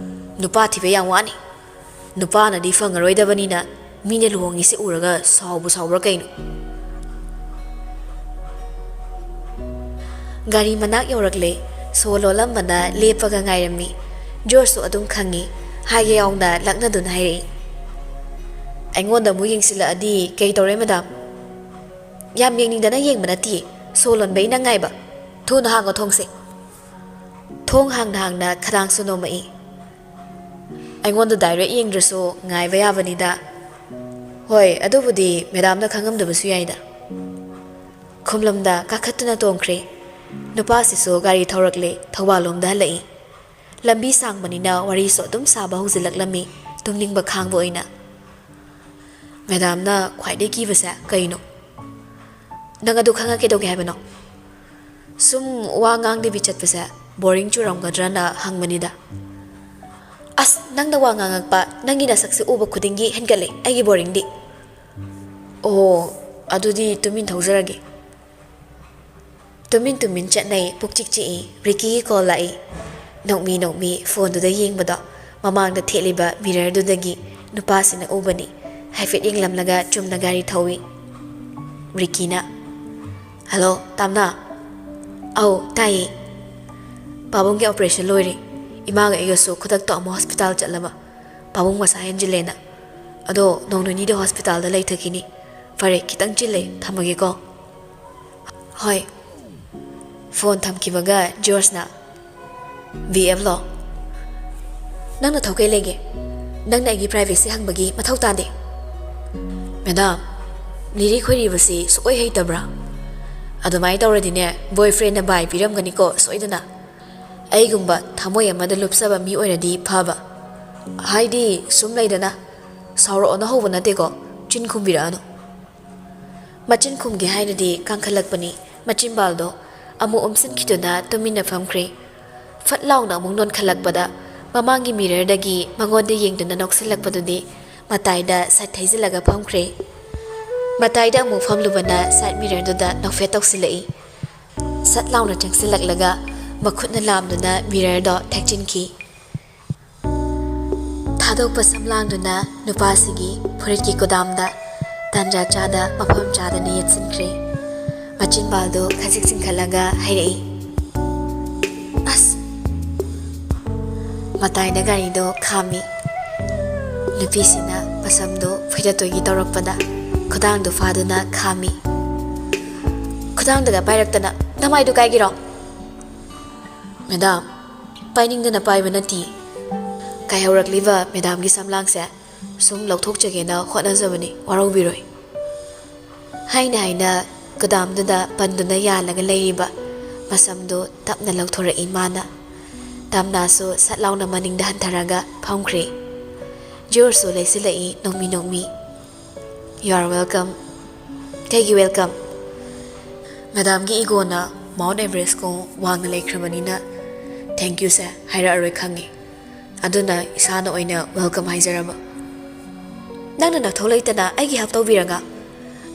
ꯅꯨꯄꯥ ꯊꯤꯕ ꯌꯥꯝ ꯋꯥꯅꯤ꯫ ꯅꯨꯄꯥꯅꯗꯤ ꯐꯪꯉꯔꯣꯏꯗꯕꯅꯤꯅ ꯃꯤꯅ ꯂꯨꯍꯣꯡꯉꯤꯁꯦ ꯎꯔꯒ ꯁꯥꯎꯕꯨ ꯁꯥꯎꯕ꯭ꯔꯥ ꯀꯩꯅꯣ"꯫ ꯒꯥꯔꯤ ꯃꯅꯥꯛ ꯌꯧꯔꯛꯂꯦ꯫ ꯁꯣ ꯂꯣꯜꯂꯝꯕꯅ ꯂꯦꯞꯄꯒ ꯉꯥꯏꯔꯝꯃꯤ꯫ ꯖꯣꯔꯖꯁꯨ ꯑꯗꯨꯝ ꯈꯪꯉꯤ꯫ ꯍꯥꯏꯒꯦ ꯌꯥꯎꯅ ꯂꯛꯅꯗꯨꯅ ꯍꯥꯏꯔꯛꯏ꯫ "ꯑꯩꯉꯣꯟꯗ ꯑꯃꯨꯛ ꯌꯦꯡꯁꯤꯜꯂꯛꯑꯗꯤ ꯀꯩ ꯇꯧꯔꯦ, ꯃꯦꯗꯥꯝ? ꯌꯥꯝ ꯌꯦꯡꯅꯤꯡꯗꯅ ꯌꯦꯡꯕ ꯅꯠꯇꯤꯌꯦ꯫ ꯁꯣ ꯂꯣꯟꯕꯩ ꯅꯪ ꯉꯥꯏꯕ꯫ ꯊꯨꯅ ꯍꯥꯡꯉꯣ ꯊꯣꯡꯁꯦ꯫" ꯊꯣꯡ ꯍꯥꯡꯅ ꯍꯥꯡꯅ ꯈꯗꯥꯡꯁꯨ ꯅꯣꯝꯃꯛꯏ꯫ "ꯑꯩꯉꯣꯟꯗ ꯗꯥꯏꯔꯦꯛ ꯌꯦꯡꯗ꯭ꯔꯁꯨ ꯉꯥꯏꯕ ꯌꯥꯕꯅꯤꯗ꯫" "ꯍꯣꯏ, ꯑꯗꯨꯕꯨꯗꯤ ꯃꯦꯗꯥꯝꯅ ꯈꯪꯉꯝꯗꯕꯁꯨ ꯌꯥꯏꯗ꯫" ꯈꯨꯝꯂꯝꯗ ꯀꯥꯈꯠꯇꯨꯅ ꯇꯣꯡꯈ꯭ꯔꯦ꯫ ꯅꯨꯄꯥꯁꯤꯁꯨ ꯒꯥꯔꯤ ꯊꯧꯔꯛꯂꯦ, ꯊꯧꯕꯥꯜ ꯂꯣꯝꯗ ꯍꯜꯂꯛꯏ꯫ ꯂꯝꯕꯤ ꯁꯥꯡꯕꯅꯤꯅ ꯋꯥꯔꯤꯁꯨ ꯑꯗꯨꯝ ꯁꯥꯕ ꯍꯧꯖꯤꯜꯂꯛꯂꯝꯃꯤ, ꯇꯨꯝꯅꯤꯡꯕ ꯈꯥꯡꯕ ꯑꯣꯏꯅ꯫ "ꯃꯦꯗꯥꯝꯅ ꯈ꯭ꯋꯥꯏꯗꯒꯤ ꯀꯤꯕꯁꯦ ꯀꯩꯅꯣ?" "ꯅꯪ ꯑꯗꯨ ꯈꯪꯉ ꯀꯩꯗꯧꯒꯦ ꯍꯥꯏꯕꯅꯣ?" "ꯁꯨꯝ ꯋꯥ ꯉꯥꯡꯗꯕꯤ ꯆꯠꯄꯁꯦ ꯕꯣꯔꯤꯡ ꯆꯨꯔꯝꯒꯗ꯭ꯔꯅ ꯍꯪꯕꯅꯤꯗ꯫" "ꯑꯁ, ꯅꯪꯅ ꯋꯥ ꯉꯥꯡꯉꯛꯄ, ꯅꯪꯒꯤ ꯅꯁꯛꯁꯦ ꯎꯕ ꯈꯨꯗꯤꯡꯒꯤ ꯍꯦꯟꯒꯠꯂꯦ ꯑꯩꯒꯤ ꯕꯣꯔꯤꯡꯗꯤ꯫" "ꯑꯣ, ꯑꯗꯨꯗꯤ ꯇꯨꯃꯤꯟ ꯊꯧꯖꯔꯒꯦ꯫" ꯇꯨꯃꯤꯟ ꯇꯨꯃꯤꯟ ꯆꯠꯅꯩ, ꯄꯨꯛꯆꯤꯛ ꯆꯤꯛꯏ꯫ ꯔꯤꯀꯤꯒꯤ ꯀꯣꯜ ꯂꯥꯛꯏ꯫ ꯅꯣꯛꯃꯤ ꯅꯣꯛꯃꯤ ꯐꯣꯟꯗꯨꯗ ꯌꯦꯡꯕꯗꯣ ꯃꯃꯥꯡꯗ ꯊꯦꯠꯂꯤꯕ ꯃꯤꯔꯔꯗꯨꯗꯒꯤ ꯅꯨꯄꯥꯁꯤꯅ ꯎꯕꯅꯤ꯫ ꯍꯥꯏꯐꯦꯠ ꯌꯦꯡꯂꯝꯂꯒ ꯆꯨꯝꯅ ꯒꯥꯔꯤ ꯊꯧꯏ꯫ ꯔꯤꯀꯤꯅ, "ꯍꯜꯂꯣ, ꯇꯥꯝꯅꯥ?" "ꯑꯧ, ꯇꯥꯏꯌꯦ꯫" "ꯄꯥꯕꯨꯡꯒꯤ ꯑꯣꯄꯔꯦꯁꯟ ꯂꯣꯏꯔꯦ꯫ ꯏꯃꯥꯒ ꯑꯩꯒꯁꯨ ꯈꯨꯗꯛꯇ ꯑꯃꯨꯛ ꯍꯣꯁꯄꯤꯇꯥꯜ ꯆꯠꯂꯕ꯫ ꯄꯥꯕꯨꯡ ꯃꯁꯥ ꯍꯦꯟꯖꯤꯜꯂꯦꯅ꯫ ꯑꯗꯣ ꯅꯣꯡ ꯅꯤꯅꯤꯗꯤ ꯍꯣꯁꯄꯤꯇꯥꯜꯗ ꯂꯩꯊꯈꯤꯅꯤ꯫ ꯐꯔꯦ, ꯈꯤꯇꯪ ꯆꯤꯜꯂꯦ, ꯊꯝꯃꯒꯦꯀꯣ꯫" "ꯍꯣꯏ꯫" ꯐꯣꯟ ꯊꯝꯈꯤꯕꯒ ꯖꯣꯔꯖꯅ, "ꯚꯤ ꯑꯦꯐ ꯂꯣ? ꯅꯪꯅ ꯊꯧ ꯀꯩ ꯂꯩꯒꯦ? ꯅꯪꯅ ꯑꯩꯒꯤ ꯄ꯭ꯔꯥꯏꯚꯦꯁꯤ ꯍꯪꯕꯒꯤ ꯃꯊꯧ ꯇꯥꯗꯦ꯫" "ꯃꯦꯗꯥꯝ, ꯂꯤꯔꯤ ꯈꯣꯏꯔꯤꯕꯁꯤ ꯁꯨꯛꯍꯩ ꯍꯩꯇꯕ꯭ꯔꯥ? ꯑꯗꯨꯃꯥꯏꯅ ꯇꯧꯔꯗꯤꯅꯦ, ꯕꯣꯏꯐ꯭ꯔꯦꯟꯅ ꯕꯥꯏ ꯄꯤꯔꯝꯒꯅꯤꯀꯣ ꯁꯣꯏꯗꯅ꯫ ꯑꯩꯒꯨꯝꯕ ꯊꯃꯣꯏ ꯑꯃꯗ ꯂꯨꯞꯆꯕ ꯃꯤ ꯑꯣꯏꯔꯗꯤ ꯐꯕ꯫ ꯍꯥꯏꯗꯤ ꯁꯨꯝ ꯂꯩꯗꯅ, ꯁꯥꯎꯔꯛꯑꯣꯅ ꯍꯧꯕ ꯅꯠꯇꯦꯀꯣ, ꯆꯤꯟ ꯈꯨꯝꯕꯤꯔꯛꯑꯅꯨ꯫" ꯃꯆꯤꯟ ꯈꯨꯝꯒꯦ ꯍꯥꯏꯅꯗꯤ ꯀꯥꯡꯈꯠꯂꯛꯄꯅꯤ꯫ ꯃꯆꯤꯟꯕꯥꯜꯗꯣ ꯑꯃꯨꯛ ꯎꯝꯁꯤꯟꯈꯤꯗꯨꯅ ꯇꯨꯃꯤꯟꯅ ꯐꯝꯈ꯭ꯔꯦ꯫ ꯐꯠ ꯂꯥꯎꯅ ꯑꯃꯨꯛ ꯅꯣꯟꯈꯠꯂꯛꯄꯗ ꯃꯃꯥꯡꯒꯤ ꯃꯤꯔꯔꯗꯒꯤ ꯃꯉꯣꯟꯗ ꯌꯦꯡꯗꯨꯅ ꯅꯣꯛꯁꯤꯜꯂꯛꯄꯗꯨꯗꯤ ꯃꯇꯥꯏꯗ ꯁꯠ ꯊꯩꯖꯤꯜꯂꯒ ꯐꯝꯈ꯭ꯔꯦ꯫ ꯃꯇꯥꯏꯗ ꯑꯃꯨꯛ ꯐꯝꯂꯨꯕꯅ ꯁꯥꯏꯠ ꯃꯤꯔꯔꯗꯨꯗ ꯅꯣꯛꯐꯦꯠ ꯇꯧꯁꯤꯜꯂꯛꯏ꯫ ꯁꯠ ꯂꯥꯎꯅ ꯆꯪꯁꯤꯜꯂꯛꯂꯒ ꯃꯈꯨꯠꯅ ꯂꯥꯝꯗꯨꯅ ꯃꯤꯔꯔꯗꯣ ꯊꯦꯛꯆꯤꯟꯈꯤ꯫ ꯊꯥꯗꯣꯛꯄ ꯁꯝꯂꯥꯡꯗꯨꯅ ꯅꯨꯄꯥꯁꯤꯒꯤ ꯐꯨꯔꯤꯠꯀꯤ ꯀꯨꯗꯥꯝꯗ ꯇꯥꯟꯖꯥ ꯆꯥꯗ ꯃꯐꯝ ꯆꯥꯗꯅ ꯌꯦꯠꯁꯤꯟꯈ꯭ꯔꯦ꯫ ꯃꯆꯤꯟꯕꯥꯜꯗꯨ ꯈꯖꯤꯛ ꯆꯤꯡꯈꯠꯂꯒ ꯍꯥꯏꯔꯛꯏ, ꯃꯇꯥꯏꯗ ꯒꯥꯔꯤꯗꯣ ꯈꯥꯝꯃꯤ꯫ ꯅꯨꯄꯤꯁꯤꯅ ꯃꯁꯝꯗꯣ ꯐꯣꯏꯗꯠꯇꯣꯏꯒꯤ ꯇꯧꯔꯛꯄꯗ ꯈꯨꯗꯥꯡꯗꯣ ꯐꯥꯗꯨꯅ ꯈꯥꯝꯃꯤ꯫ "ꯈꯨꯗꯥꯡꯗꯒ ꯄꯥꯏꯔꯛꯇꯅ ꯅꯃꯥꯏꯗꯨ ꯀꯥꯏꯒꯤꯔꯣ?" "ꯃꯦꯗꯥꯝ, ꯄꯥꯏꯅꯤꯡꯗꯅ ꯄꯥꯏꯕ ꯅꯠꯇꯦ꯫ ꯀꯥꯏꯍꯧꯔꯛꯂꯤꯕ ꯃꯦꯗꯥꯝꯒꯤ ꯁꯝꯂꯥꯡꯁꯦ ꯁꯨꯝ ꯂꯧꯊꯣꯛꯆꯒꯦꯅ ꯍꯣꯠꯅꯖꯕꯅꯤ, ꯋꯥꯔꯧꯕꯤꯔꯣꯏ꯫" ꯍꯥꯏꯅ ꯍꯥꯏꯅ ꯒꯨꯗꯥꯝꯗꯨꯗ ꯄꯟꯗꯨꯅ ꯌꯥꯜꯂꯒ ꯂꯩꯔꯤꯕ ꯃꯁꯝꯗꯨ ꯇꯞꯅ ꯂꯧꯊꯣꯔꯛꯏ ꯃꯥꯅ꯫ ꯇꯥꯝꯅꯥꯁꯨ ꯁꯠ ꯂꯥꯎꯅ ꯃꯅꯤꯡꯗ ꯍꯟꯊꯔꯒ ꯐꯝꯈ꯭ꯔꯦ꯫ ꯖꯣꯔꯁꯨ ꯂꯩꯁꯤꯜꯂꯛꯏ ꯅꯣꯡꯃꯤ ꯅꯣꯡꯃꯤ꯫ "You are welcome꯫" "ꯀꯩꯒꯤ welcome?" "ꯃꯦꯗꯥꯝꯒꯤ ꯏꯒꯣꯅ ꯃꯥꯎꯟ ꯑꯦꯚꯔꯦꯁꯀꯨꯝ ꯋꯥꯡꯅ ꯂꯩꯈ꯭ꯔꯕꯅꯤꯅ thank youꯁꯦ ꯍꯥꯏꯔꯛꯑꯔꯣꯏ ꯈꯪꯉꯤ꯫ ꯑꯗꯨꯅ ꯏꯁꯥꯅ ꯑꯣꯏꯅ welcome ꯍꯥꯏꯖꯔꯕ꯫" "ꯅꯪꯅ ꯅꯊꯧ ꯂꯩꯇꯅ ꯑꯩꯒꯤ help ꯇꯧꯕꯤꯔꯒ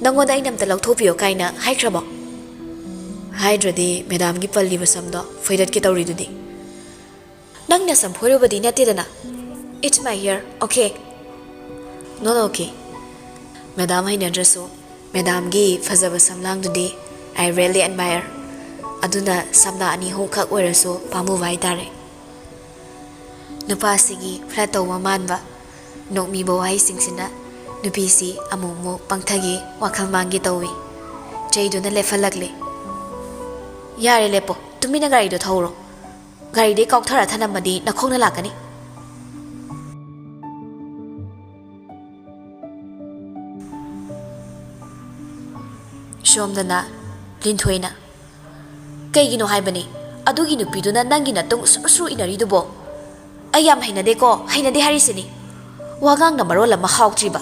ꯅꯪꯉꯣꯟꯗ ꯑꯩꯅ ꯑꯝꯇ ꯂꯧꯊꯣꯛꯄꯤꯌꯣ ꯀꯥꯏꯅ ꯍꯥꯏꯈ꯭ꯔꯕꯣ?" "ꯍꯥꯏꯗ꯭ꯔꯗꯤ ꯃꯦꯗꯥꯝꯒꯤ ꯄꯜꯂꯤꯕ ꯁꯝꯗꯣ ꯐꯣꯏꯗꯠꯀꯦ ꯇꯧꯔꯤꯗꯨꯗꯤ꯫" "ꯅꯪ ꯅꯁꯝ ꯐꯣꯏꯔꯨꯕꯗꯤ ꯅꯠꯇꯦꯗꯅ?" "It's my hair, okay?" "No, no, okay꯫ Madam ꯍꯩꯅꯗ꯭ꯔꯁꯨ ꯃꯦꯗꯥꯝꯒꯤ ꯐꯖꯕ ꯁꯝꯂꯥꯡꯗꯨꯗꯤ I really admire꯫ ꯑꯗꯨꯅ ꯁꯝꯅ ꯑꯅꯤ ꯑꯍꯨꯝꯈꯛ ꯑꯣꯏꯔꯁꯨ ꯄꯥꯝꯃꯨꯕ ꯍꯥꯏꯇꯥꯔꯦ꯫" ꯅꯨꯄꯥꯁꯤꯒꯤ flirt ꯇꯧꯕ ꯃꯥꯟꯕ ꯅꯣꯛꯃꯤꯕ ꯋꯥꯍꯩꯁꯤꯡꯁꯤꯅ ꯅꯨꯄꯤꯁꯤ ꯑꯃꯨꯛ ꯑꯃꯨꯛ ꯄꯪꯊꯒꯦ, ꯋꯥꯈꯜ ꯃꯥꯡꯒꯦ ꯇꯧꯏ꯫ ꯆꯩꯗꯨꯅ ꯂꯦꯞꯍꯜꯂꯛꯂꯦ꯫ "ꯌꯥꯔꯦ, ꯂꯦꯞꯄꯣ꯫ ꯇꯨꯃꯤꯟꯅ ꯒꯥꯔꯤꯗꯣ ꯊꯧꯔꯣ꯫ ꯒꯥꯔꯤꯗꯩ ꯀꯥꯎꯊꯔ ꯊꯅꯝꯃꯗꯤ ꯅꯈꯣꯡꯅ ꯂꯥꯛꯀꯅꯤ꯫" ꯁꯣꯝꯗꯅ ꯂꯤꯟꯊꯣꯏꯅ, "ꯀꯩꯒꯤꯅꯣ ꯍꯥꯏꯕꯅꯤ? ꯑꯗꯨꯒꯤ ꯅꯨꯄꯤꯗꯨꯅ ꯅꯪꯒꯤ ꯅꯇꯨꯡ ꯁꯨꯔꯨ ꯁꯨꯔꯨ ꯏꯟꯅꯔꯤꯗꯨꯕꯣ? ꯑꯩ ꯌꯥꯝ ꯍꯩꯅꯗꯦꯀꯣ, ꯍꯩꯅꯗꯦ ꯍꯥꯏꯔꯤꯁꯤꯅꯤ꯫ ꯋꯥꯉꯥꯡꯅ ꯃꯔꯣꯜ ꯑꯃ ꯍꯥꯎꯇ꯭ꯔꯤꯕ꯫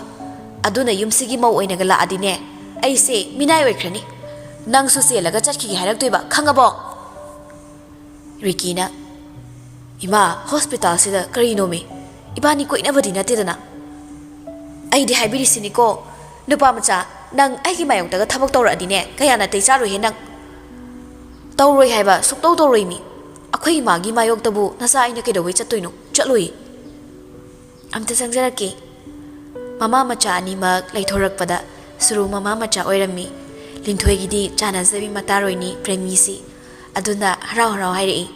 ꯑꯗꯨꯅ ꯌꯨꯝꯁꯤꯒꯤ ꯃꯧ ꯑꯣꯏꯅꯒ ꯂꯥꯛꯑꯗꯤꯅꯦ, ꯑꯩꯁꯦ ꯃꯤꯅꯥꯏ ꯑꯣꯏꯈ꯭ꯔꯅꯤ꯫ ꯅꯪꯁꯨ ꯆꯦꯜꯂꯒ ꯆꯠꯈꯤꯒꯦ ꯍꯥꯏꯔꯛꯇꯣꯏꯕ, ꯈꯪꯉꯕꯣ?" ꯔꯤꯀꯤꯅ, "ꯏꯃꯥ, ꯍꯣꯁꯄꯤꯇꯥꯜꯁꯤꯗ ꯀꯔꯤꯅꯣꯃꯤ? ꯏꯕꯥꯅꯤ ꯀꯣꯏꯅꯕꯗꯤ ꯅꯠꯇꯦꯗꯅ꯫" "ꯑꯩꯗꯤ ꯍꯥꯏꯕꯤꯔꯤꯁꯤꯅꯤꯀꯣ, ꯅꯨꯄꯥ ꯃꯆꯥ, ꯅꯪ ꯑꯩꯒꯤ ꯃꯥꯌꯣꯛꯇꯒ ꯊꯕꯛ ꯇꯧꯔꯛꯑꯗꯤꯅꯦ, ꯀꯌꯥ ꯅꯥꯇꯩ ꯆꯥꯔꯣꯏꯍꯦ ꯅꯪ꯫ ꯇꯧꯔꯣꯏ ꯍꯥꯏꯕ, ꯁꯨꯛꯇꯧ ꯇꯧꯔꯣꯏ ꯃꯤ꯫ ꯑꯩꯈꯣꯏ ꯏꯃꯥꯒꯤ ꯃꯥꯌꯣꯛꯇꯕꯨ ꯅꯆꯥ ꯑꯩꯅ ꯀꯩꯗꯧꯕꯩ ꯆꯠꯇꯣꯏꯅꯣ? ꯆꯠꯂꯣꯏ꯫" "ꯑꯝꯇ ꯆꯪꯖꯔꯛꯀꯦ꯫" ꯃꯃꯥ ꯃꯆꯥ ꯑꯅꯤꯃꯛ ꯂꯩꯊꯣꯔꯛꯄꯗ ꯁꯨꯔꯨ ꯃꯃꯥ ꯃꯆꯥ ꯑꯣꯏꯔꯝꯃꯤ꯫ ꯂꯤꯟꯊꯣꯏꯒꯤꯗꯤ ꯆꯥꯟꯅꯖꯕꯤ ꯃꯇꯥꯔꯣꯏꯅꯤ ꯄ꯭ꯔꯦꯃꯤꯁꯤ꯫ ꯑꯗꯨꯅ ꯍꯔꯥꯎ ꯍꯔꯥꯎ ꯍꯥꯏꯔꯛꯏ,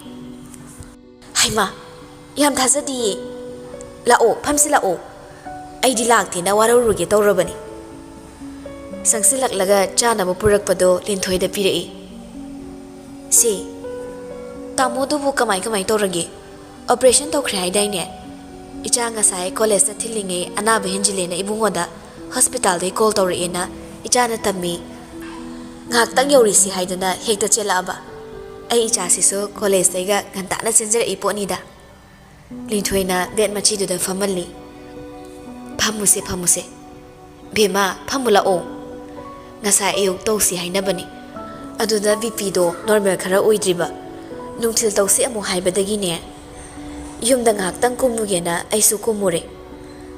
"ꯍꯩꯃꯥ, ꯌꯥꯝ ꯊꯥꯖꯗꯤꯌꯦ꯫ ꯂꯥꯛꯑꯣ, ꯐꯝꯁꯤ ꯂꯥꯛꯑꯣ꯫ ꯑꯩꯗꯤ ꯂꯥꯛꯇꯦꯅ ꯋꯥꯔꯧꯔꯨꯒꯦ ꯇꯧꯔꯕꯅꯤ꯫ ꯆꯪꯁꯤꯜꯂꯛꯂꯒ ꯆꯥꯅꯕ ꯄꯨꯔꯛꯄꯗꯣ ꯂꯤꯟꯊꯣꯏꯗ ꯄꯤꯔꯛꯏ꯫ "ꯁꯦ, ꯇꯥꯃꯣꯗꯨꯕꯨ ꯀꯃꯥꯏ ꯀꯃꯥꯏ ꯇꯧꯔꯒꯦ? ꯑꯣꯄꯔꯦꯁꯟ ꯇꯧꯈ꯭ꯔꯦ ꯍꯥꯏꯗꯥꯏꯅꯦ? ꯏꯆꯥ ꯉꯁꯥꯏ ꯀꯣꯂꯦꯖꯇ ꯊꯤꯜꯂꯤꯉꯩ ꯑꯅꯥꯕ ꯍꯦꯟꯖꯤꯜꯂꯦꯅ ꯏꯕꯨꯡꯉꯣꯗ ꯍꯣꯁꯄꯤꯇꯥꯜꯗꯩ ꯀꯣꯜ ꯇꯧꯔꯛꯑꯦꯅ ꯏꯆꯥꯅ ꯇꯝꯃꯤ꯫ ꯉꯥꯏꯍꯥꯛꯇꯪ ꯌꯧꯔꯤꯁꯤ ꯍꯥꯏꯗꯨꯅ ꯍꯦꯛꯇ ꯆꯦꯜꯂꯛꯑꯕ꯫ ꯑꯩ ꯏꯆꯥꯁꯤꯁꯨ ꯀꯣꯂꯦꯖꯇꯩꯒ ꯉꯟꯇꯥꯅ ꯆꯦꯟꯖꯔꯛꯏ ꯄꯣꯠꯅꯤꯗ꯫" ꯂꯤꯟꯊꯣꯏꯅ ꯕꯦꯠ ꯃꯆꯤꯗꯨꯗ ꯐꯝꯍꯜꯂꯤ꯫ "ꯐꯝꯃꯨꯁꯦ, ꯐꯝꯃꯨꯁꯦ꯫ ꯕꯦꯝꯃ, ꯐꯝꯃꯨ ꯂꯥꯛꯑꯣ꯫ ꯉꯁꯥꯏ ꯑꯌꯨꯛ ꯇꯧꯁꯤ ꯍꯥꯏꯅꯕꯅꯤ꯫ ꯑꯗꯨꯗ ꯕꯤ ꯄꯤꯗꯣ ꯅꯣꯔꯃꯦꯜ ꯈꯔ ꯑꯣꯏꯗ꯭ꯔꯤꯕ꯫ ꯅꯨꯡꯊꯤꯜ ꯇꯧꯁꯤ ꯑꯃꯨꯛ ꯍꯥꯏꯕꯗꯒꯤꯅꯦ, ꯌꯨꯝꯗ ꯉꯥꯏꯍꯥꯛꯇꯪ ꯀꯨꯝꯃꯨꯒꯦꯅ ꯑꯩꯁꯨ ꯀꯨꯝꯃꯨꯔꯦ꯫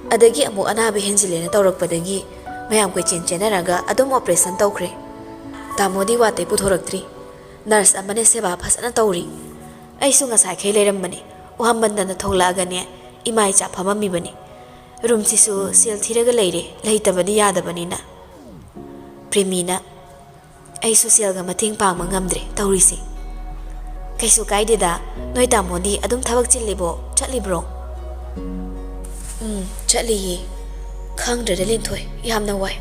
ꯑꯗꯒꯤ ꯑꯃꯨꯛ ꯑꯅꯥꯕ ꯍꯦꯟꯖꯤꯜꯂꯦꯅ ꯇꯧꯔꯛꯄꯗꯒꯤ ꯃꯌꯥꯝ ꯀꯣꯏꯆꯦꯟ ꯆꯦꯟꯅꯔꯒ ꯑꯗꯨꯝ ꯑꯣꯄꯔꯦꯁꯟ ꯇꯧꯈ꯭ꯔꯦ꯫ ꯇꯥꯃꯣꯗꯤ ꯋꯥꯠꯇꯩ ꯄꯨꯊꯣꯔꯛꯇ꯭ꯔꯤ꯫ ꯅꯔꯁ ꯑꯃꯅ ꯁꯦꯕꯥ ꯐꯖꯅ ꯇꯧꯔꯤ꯫ ꯑꯩꯁꯨ ꯉꯁꯥꯏꯈꯩ ꯂꯩꯔꯝꯕꯅꯦ, ꯋꯥꯃꯟꯗꯅ ꯊꯣꯛꯂꯛꯑꯒꯅꯦ ꯏꯃꯥ ꯏꯆꯥ ꯐꯝꯃꯝꯃꯤꯕꯅꯤ꯫ ꯔꯨꯝꯁꯤꯁꯨ ꯁꯦꯜ ꯊꯤꯔꯒ ꯂꯩꯔꯦ, ꯂꯩꯇꯕꯗꯤ ꯌꯥꯗꯕꯅꯤꯅ꯫" ꯄ꯭ꯔꯦꯃꯤꯅ, "ꯑꯩꯁꯨ ꯁꯦꯜꯒ ꯃꯇꯦꯡ ꯄꯥꯡꯕ ꯉꯝꯗ꯭ꯔꯦ ꯇꯧꯔꯤꯁꯦ꯫" "ꯀꯩꯁꯨ ꯀꯥꯏꯗꯦꯗ꯫ ꯅꯣꯏ ꯇꯥꯃꯣꯗꯤ ꯑꯗꯨꯝ ꯊꯕꯛ ꯆꯤꯜꯂꯤꯕꯣ, ꯆꯠꯂꯤꯕ꯭ꯔꯣ?" "ꯎꯝ, ꯆꯠꯂꯤꯌꯦ꯫ ꯈꯪꯗ꯭ꯔꯦꯗ ꯂꯤꯟꯊꯣꯏ, ꯌꯥꯝꯅ ꯋꯥꯏ꯫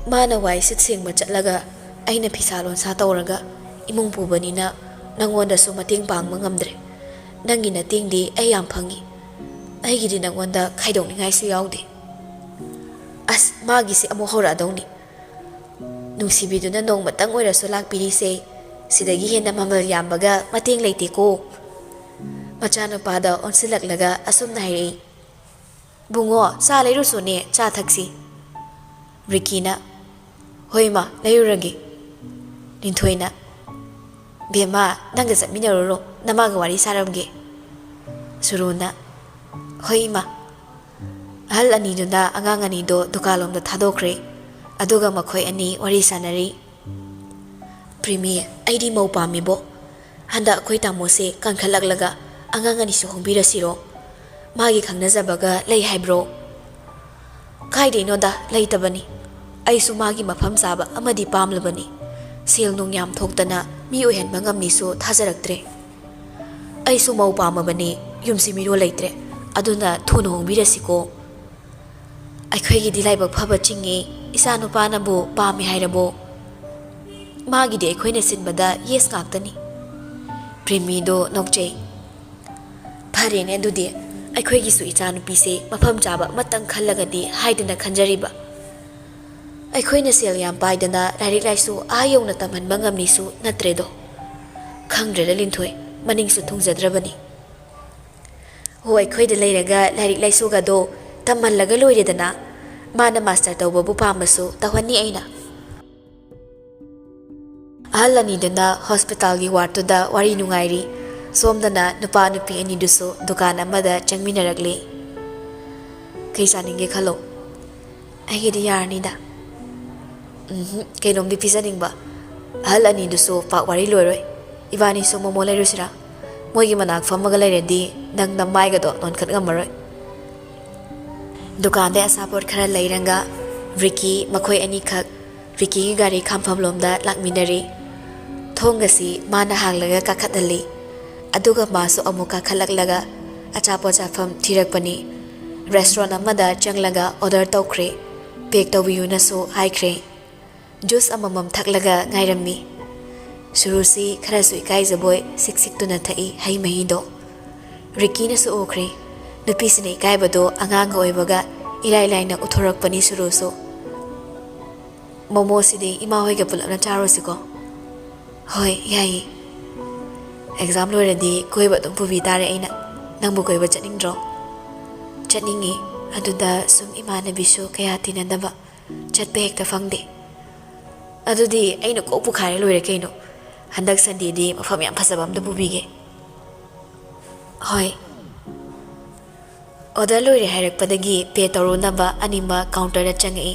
ꯃꯥꯅ ꯋꯥꯏ ꯁꯤꯠ ꯁꯦꯡꯕ ꯆꯠꯂꯒ ꯑꯩꯅ ꯐꯤꯁꯥ ꯂꯣꯟꯁꯥ ꯇꯧꯔꯒ ꯏꯃꯨꯡ ꯄꯨꯕꯅꯤꯅ ꯅꯪꯉꯣꯟꯗꯁꯨ ꯃꯇꯦꯡ ꯄꯥꯡꯕ ꯉꯝꯗ꯭ꯔꯦ꯫ ꯅꯪꯒꯤ ꯅꯇꯦꯡꯗꯤ ꯑꯩ ꯌꯥꯝ ꯐꯪꯉꯤ꯫ ꯑꯩꯒꯤꯗꯤ ꯅꯪꯉꯣꯟꯗ ꯈꯥꯏꯗꯣꯛꯅꯤꯡꯉꯥꯏꯁꯨ ꯌꯥꯎꯗꯦ꯫" "ꯑꯁ, ꯃꯥꯒꯤꯁꯤ ꯑꯃꯨꯛ ꯍꯧꯔꯛꯑꯗꯧꯅꯤ꯫ ꯅꯨꯡꯁꯤꯕꯤꯗꯨꯅ ꯅꯣꯡꯃꯇꯪ ꯑꯣꯏꯔꯁꯨ ꯂꯥꯛꯄꯤꯔꯤꯁꯦ, ꯁꯤꯗꯒꯤ ꯍꯦꯟꯅ ꯃꯃꯜ ꯌꯥꯝꯕꯒ ꯃꯇꯦꯡ ꯂꯩꯇꯦꯀꯣ꯫" ꯃꯆꯥꯅꯨꯄꯥꯗ ꯑꯣꯟꯁꯤꯜꯂꯛꯂꯒ ꯑꯁꯨꯝꯅ ꯍꯥꯏꯔꯛꯏ꯫ "ꯕꯨꯡꯉꯣ, ꯆꯥ ꯂꯩꯔꯨꯁꯣꯅꯦ, ꯆꯥ ꯊꯛꯁꯤ꯫" ꯔꯤꯀꯤꯅ, "ꯍꯣꯏ ꯏꯃꯥ, ꯂꯩꯔꯨꯔꯒꯦ꯫" ꯂꯤꯟꯊꯣꯏꯅ, "ꯕꯦꯝꯃ, ꯅꯪꯒ ꯆꯠꯃꯤꯟꯅꯔꯨꯔꯣ, ꯅꯃꯥꯒ ꯋꯥꯔꯤ ꯁꯥꯔꯝꯒꯦ꯫" ꯁꯨꯔꯨꯅ, "ꯍꯣꯏ ꯏꯃꯥ꯫" ꯑꯍꯜ ꯑꯅꯤꯗꯨꯅ ꯑꯉꯥꯡ ꯑꯅꯤꯗꯣ ꯗꯨꯀꯥꯟꯂꯣꯝꯗ ꯊꯥꯗꯣꯛꯈ꯭ꯔꯦ꯫ ꯑꯗꯨꯒ ꯃꯈꯣꯏ ꯑꯅꯤ ꯋꯥꯔꯤ ꯁꯥꯟꯅꯔꯤ꯫ "ꯄ꯭ꯔꯤꯃꯤ, ꯑꯩꯗꯤ ꯃꯧ ꯄꯥꯝꯃꯤꯕꯣ꯫ ꯍꯟꯗꯛ ꯑꯩꯈꯣꯏ ꯇꯥꯃꯣꯁꯦ ꯀꯟꯈꯠꯂꯛꯂꯒ ꯑꯉꯥꯡ ꯑꯅꯤꯁꯨ ꯍꯣꯡꯕꯤꯔꯁꯤꯔꯣ? ꯃꯥꯒꯤ ꯈꯪꯅꯖꯕꯒ ꯂꯩ ꯍꯥꯏꯕ꯭ꯔꯣ?" "ꯀꯥꯏꯗꯩꯅꯣꯗ, ꯂꯩꯇꯕꯅꯤ꯫ ꯑꯩꯁꯨ ꯃꯥꯒꯤ ꯃꯐꯝ ꯆꯥꯕ ꯑꯃꯗꯤ ꯄꯥꯝꯂꯕꯅꯤ꯫ ꯁꯦꯜ ꯅꯨꯡ ꯌꯥꯝ ꯊꯣꯛꯇꯅ ꯃꯤ ꯑꯣꯏꯍꯟꯕ ꯉꯝꯅꯤꯁꯨ ꯊꯥꯖꯔꯛꯇ꯭ꯔꯦ꯫" ꯑꯩꯁꯨ ꯃꯧ ꯄꯥꯝꯃꯕꯅꯤ, ꯌꯨꯝꯁꯤ ꯃꯤꯔꯣꯜ ꯂꯩꯇ꯭ꯔꯦ, ꯑꯗꯨꯅ ꯊꯨꯅ ꯍꯣꯡꯕꯤꯔꯁꯤꯀꯣ꯫ ꯑꯩꯈꯣꯏꯒꯤꯗꯤ ꯂꯥꯏꯕꯛ ꯐꯕ ꯆꯤꯡꯉꯤ, ꯏꯆꯥ ꯅꯨꯄꯥꯅꯕꯨ ꯄꯥꯝꯃꯤ ꯍꯥꯏꯔꯕꯣ? ꯃꯥꯒꯤꯗꯤ ꯑꯩꯈꯣꯏꯅ ꯁꯤꯟꯕꯗ ꯌꯦꯁ ꯉꯥꯛꯇꯅꯤ꯫ ꯄ꯭ꯔꯦꯃꯤꯗꯣ ꯅꯣꯛꯆꯩ꯫ ꯐꯔꯦꯅꯦ, ꯑꯗꯨꯗꯤ ꯑꯩꯈꯣꯏꯒꯤꯁꯨ ꯏꯆꯥꯅꯨꯄꯤꯁꯦ ꯃꯐꯝ ꯆꯥꯕ ꯑꯃꯇꯪ ꯈꯜꯂꯒꯗꯤ ꯍꯥꯏꯗꯅ ꯈꯟꯖꯔꯤꯕ꯫ ꯑꯩꯈꯣꯏꯅ ꯁꯦꯜ ꯌꯥꯝ ꯄꯥꯏꯗꯅ ꯂꯥꯏꯔꯤꯛ ꯂꯥꯏꯁꯨ ꯑꯥ ꯌꯧꯅ ꯇꯝꯍꯟꯕ ꯉꯝꯃꯤꯁꯨ ꯅꯠꯇ꯭ꯔꯦꯗꯣ꯫ ꯈꯪꯗ꯭ꯔꯦꯗ ꯂꯤꯟꯊꯣꯏ, ꯃꯅꯤꯡꯁꯨ ꯊꯨꯡꯖꯗ꯭ꯔꯕꯅꯤ꯫ ꯍꯣ, ꯑꯩꯈꯣꯏꯗ ꯂꯩꯔꯒ ꯂꯥꯏꯔꯤꯛ ꯂꯥꯏꯁꯨꯒꯗꯣ ꯇꯝꯍꯜꯂꯒ ꯂꯣꯏꯔꯦꯗꯅ꯫ ꯃꯥꯅ ꯃꯥꯁꯇꯔ ꯇꯧꯕꯕꯨ ꯄꯥꯝꯃꯁꯨ ꯇꯧꯍꯟꯅꯤ ꯑꯩꯅ꯫ ꯑꯍꯜ ꯑꯅꯤꯗꯨꯅ ꯍꯣꯁꯄꯤꯇꯥꯜꯒꯤ ꯋꯥꯔꯗꯇꯨꯗ ꯋꯥꯔꯤ ꯅꯨꯡꯉꯥꯏꯔꯤ꯫ ꯁꯣꯝꯗꯅ ꯅꯨꯄꯥ ꯅꯨꯄꯤ ꯑꯅꯤꯗꯨꯁꯨ ꯗꯨꯀꯥꯟ ꯑꯃꯗ ꯆꯪꯃꯤꯟꯅꯔꯛꯂꯤ꯫ "ꯀꯩ ꯆꯥꯅꯤꯡꯒꯦ ꯈꯜꯂꯣ꯫ ꯑꯩꯒꯤꯗꯤ ꯌꯥꯔꯅꯤꯗ꯫ ꯎꯝꯍꯨꯝ, ꯀꯩꯅꯣꯝꯗꯤ ꯄꯤꯖꯅꯤꯡꯕ꯫ ꯑꯍꯜ ꯑꯅꯤꯗꯨꯁꯨ ꯄꯥꯛ ꯋꯥꯔꯤ ꯂꯣꯏꯔꯣꯏ꯫ ꯏꯕꯥꯅꯤꯁꯨ ꯃꯣꯃꯣ ꯂꯩꯔꯨꯁꯤꯔꯥ? ꯃꯣꯏꯒꯤ ꯃꯅꯥꯛ ꯐꯝꯃꯒ ꯂꯩꯔꯗꯤ ꯅꯪ ꯅꯃꯥꯏꯒꯗꯣ ꯅꯣꯟꯈꯠ ꯉꯝꯃꯔꯣꯏ꯫" ꯗꯨꯀꯥꯟꯗꯩ ꯑꯆꯥꯄꯣꯠ ꯈꯔ ꯂꯩꯔꯒ ꯔꯤꯀꯤ ꯃꯈꯣꯏ ꯑꯅꯤꯈꯛ ꯔꯤꯀꯤꯒꯤ ꯒꯥꯔꯤ ꯈꯥꯝꯐꯝꯂꯣꯝꯗ ꯂꯥꯛꯃꯤꯟꯅꯔꯤ꯫ ꯊꯣꯡ ꯑꯁꯤ ꯃꯥꯅ ꯍꯥꯡꯂꯒ ꯀꯥꯈꯠꯍꯜꯂꯤ꯫ ꯑꯗꯨꯒ ꯃꯥꯁꯨ ꯑꯃꯨꯛ ꯀꯥꯈꯠꯂꯛꯂꯒ ꯑꯆꯥꯄꯣꯠ ꯆꯥꯐꯝ ꯊꯤꯔꯛꯄꯅꯤ꯫ ꯔꯦꯁꯇꯨꯔꯦꯟ ꯑꯃꯗ ꯆꯪꯂꯒ ꯑꯣꯔꯗꯔ ꯇꯧꯈ꯭ꯔꯦ꯫ ꯄꯦꯛ ꯇꯧꯕꯤꯌꯨꯅꯁꯨ ꯍꯥꯏꯈ꯭ꯔꯦ꯫ ꯖꯨꯁ ꯑꯃꯃꯝ ꯊꯛꯂꯒ ꯉꯥꯏꯔꯝꯃꯤ꯫ ꯁꯨꯔꯨꯁꯤ ꯈꯔꯁꯨ ꯏꯀꯥꯏꯖꯕꯣꯏ ꯁꯤꯛ ꯁꯤꯛꯇꯨꯅ ꯊꯛꯏ ꯍꯩ ꯃꯍꯤꯗꯣ꯫ ꯔꯤꯀꯤꯅꯁꯨ ꯎꯈ꯭ꯔꯦ꯫ ꯅꯨꯄꯤꯁꯤꯅ ꯏꯀꯥꯏꯕꯗꯣ ꯑꯉꯥꯡꯒ ꯑꯣꯏꯕꯒ ꯏꯔꯥꯏ ꯂꯥꯏꯅ ꯎꯊꯣꯔꯛꯄꯅꯤ ꯁꯨꯔꯨꯁꯨ꯫ "ꯃꯣꯃꯣꯁꯤꯗꯤ ꯏꯃꯥ ꯍꯣꯏꯒ ꯄꯨꯂꯞꯅ ꯆꯥꯔꯨꯁꯤꯀꯣ?" "ꯍꯣꯏ, ꯌꯥꯏꯌꯦ꯫ ꯑꯦꯛꯖꯥꯝ ꯂꯣꯏꯔꯗꯤ ꯀꯣꯏꯕ ꯑꯗꯨꯝ ꯄꯨꯕꯤ ꯇꯥꯔꯦ ꯑꯩꯅ꯫ ꯅꯪꯕꯨ ꯀꯣꯏꯕ ꯆꯠꯅꯤꯡꯗ꯭ꯔꯣ?" "ꯆꯠꯅꯤꯡꯉꯤ꯫ ꯑꯗꯨꯗ ꯁꯨꯝ ꯏꯃꯥꯟꯅꯕꯤꯁꯨ ꯀꯌꯥ ꯇꯤꯟꯅꯗꯕ, ꯆꯠꯄ ꯍꯦꯛꯇ ꯐꯪꯗꯦ꯫" "ꯑꯗꯨꯗꯤ ꯑꯩꯅ ꯀꯣꯛ ꯄꯨꯈꯥꯏꯔ ꯂꯣꯏꯔꯦ ꯀꯩꯅꯣ꯫ ꯍꯟꯗꯛ ꯁꯟꯗꯦꯗꯤ ꯃꯐꯝ ꯌꯥꯝ ꯐꯖꯕ ꯑꯝꯗ ꯄꯨꯕꯤꯒꯦ꯫" "ꯍꯣꯏ꯫" ꯑꯣꯔꯗꯔ ꯂꯣꯏꯔꯦ ꯍꯥꯏꯔꯛꯄꯗꯒꯤ ꯄꯦ ꯇꯧꯔꯨꯅꯕ ꯑꯅꯤꯃꯛ ꯀꯥꯎꯟꯇꯔꯗ ꯆꯪꯉꯛꯏ꯫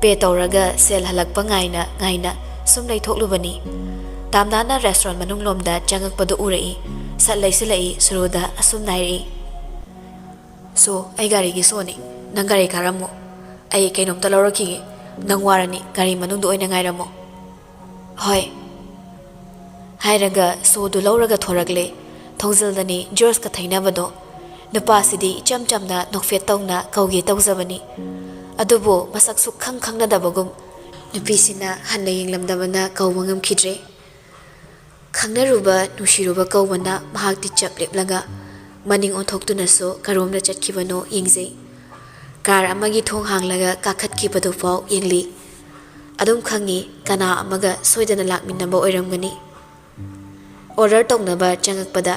ꯄꯦ ꯇꯧꯔꯒ ꯁꯦꯜ ꯍꯜꯂꯛꯄ ꯉꯥꯏꯅ ꯉꯥꯏꯅ ꯁꯨꯝ ꯂꯩꯊꯣꯛꯂꯨꯕꯅꯤ꯫ ꯇꯥꯝꯅꯥꯅ ꯔꯦꯁꯇꯨꯔꯦꯟ ꯃꯅꯨꯡꯂꯣꯝꯗ ꯆꯪꯉꯛꯄꯗꯨ ꯎꯔꯛꯏ꯫ ꯁꯠ ꯂꯩꯁꯤꯜꯂꯛꯏ ꯁꯨꯔꯨꯗ ꯑꯁꯨꯝꯅ ꯍꯥꯏꯔꯛꯏ, "ꯁꯣ, ꯑꯩ ꯒꯥꯔꯤꯒꯤ ꯁꯣꯅꯤ꯫ ꯅꯪ ꯒꯥꯔꯤ ꯀꯥꯔꯝꯃꯣ꯫ ꯑꯩ ꯀꯩꯅꯣꯝꯇ ꯂꯧꯔꯛꯈꯤꯒꯦ꯫ ꯅꯪ ꯋꯥꯔꯅꯤ, ꯒꯥꯔꯤ ꯃꯅꯨꯡꯗ ꯑꯣꯏꯅ ꯉꯥꯏꯔꯝꯃꯣ꯫" "ꯍꯣꯏ꯫" ꯍꯥꯏꯔꯒ ꯁꯣꯗꯨ ꯂꯧꯔꯒ ꯊꯣꯔꯛꯂꯦ꯫ ꯊꯣꯡꯖꯤꯜꯗꯅꯤ ꯖꯣꯔꯖꯀ ꯊꯩꯅꯕꯗꯣ꯫ ꯅꯨꯄꯥꯁꯤꯗꯤ ꯏꯆꯝ ꯆꯝꯅ ꯅꯣꯛꯐꯦꯠ ꯇꯧꯅ ꯀꯧꯒꯦ ꯇꯧꯖꯕꯅꯤ꯫ ꯑꯗꯨꯕꯨ ꯃꯁꯛ ꯁꯨꯛꯈꯪ ꯈꯪꯅꯗꯕꯒꯨꯝ ꯅꯨꯄꯤꯁꯤꯅ ꯍꯟꯅ ꯌꯦꯡꯂꯝꯗꯕꯅ ꯀꯧꯕ ꯉꯝꯈꯤꯗ꯭ꯔꯦ꯫ ꯈꯪꯅꯔꯨꯕ ꯅꯨꯡꯁꯤꯔꯨꯕ ꯀꯧꯕꯅ ꯃꯍꯥꯛꯇꯤ ꯆꯞ ꯂꯦꯞꯂꯒ ꯃꯅꯤꯡ ꯑꯣꯟꯊꯣꯛꯇꯨꯅꯁꯨ ꯀꯔꯣꯝꯗ ꯆꯠꯈꯤꯕꯅꯣ ꯌꯦꯡꯖꯩ꯫ ꯀꯥꯔ ꯑꯃꯒꯤ ꯊꯣꯡ ꯍꯥꯡꯂꯒ ꯀꯥꯈꯠꯈꯤꯕꯗꯨꯐꯥꯎ ꯌꯦꯡꯂꯤ꯫ ꯑꯗꯨꯝ ꯈꯪꯉꯤ, ꯀꯅꯥ ꯑꯃꯒ ꯁꯣꯏꯗꯅ ꯂꯥꯛꯃꯤꯟꯅꯕ ꯑꯣꯏꯔꯝꯒꯅꯤ꯫ ꯑꯣꯔꯗꯔ ꯇꯧꯅꯕ ꯆꯪꯉꯛꯄꯗ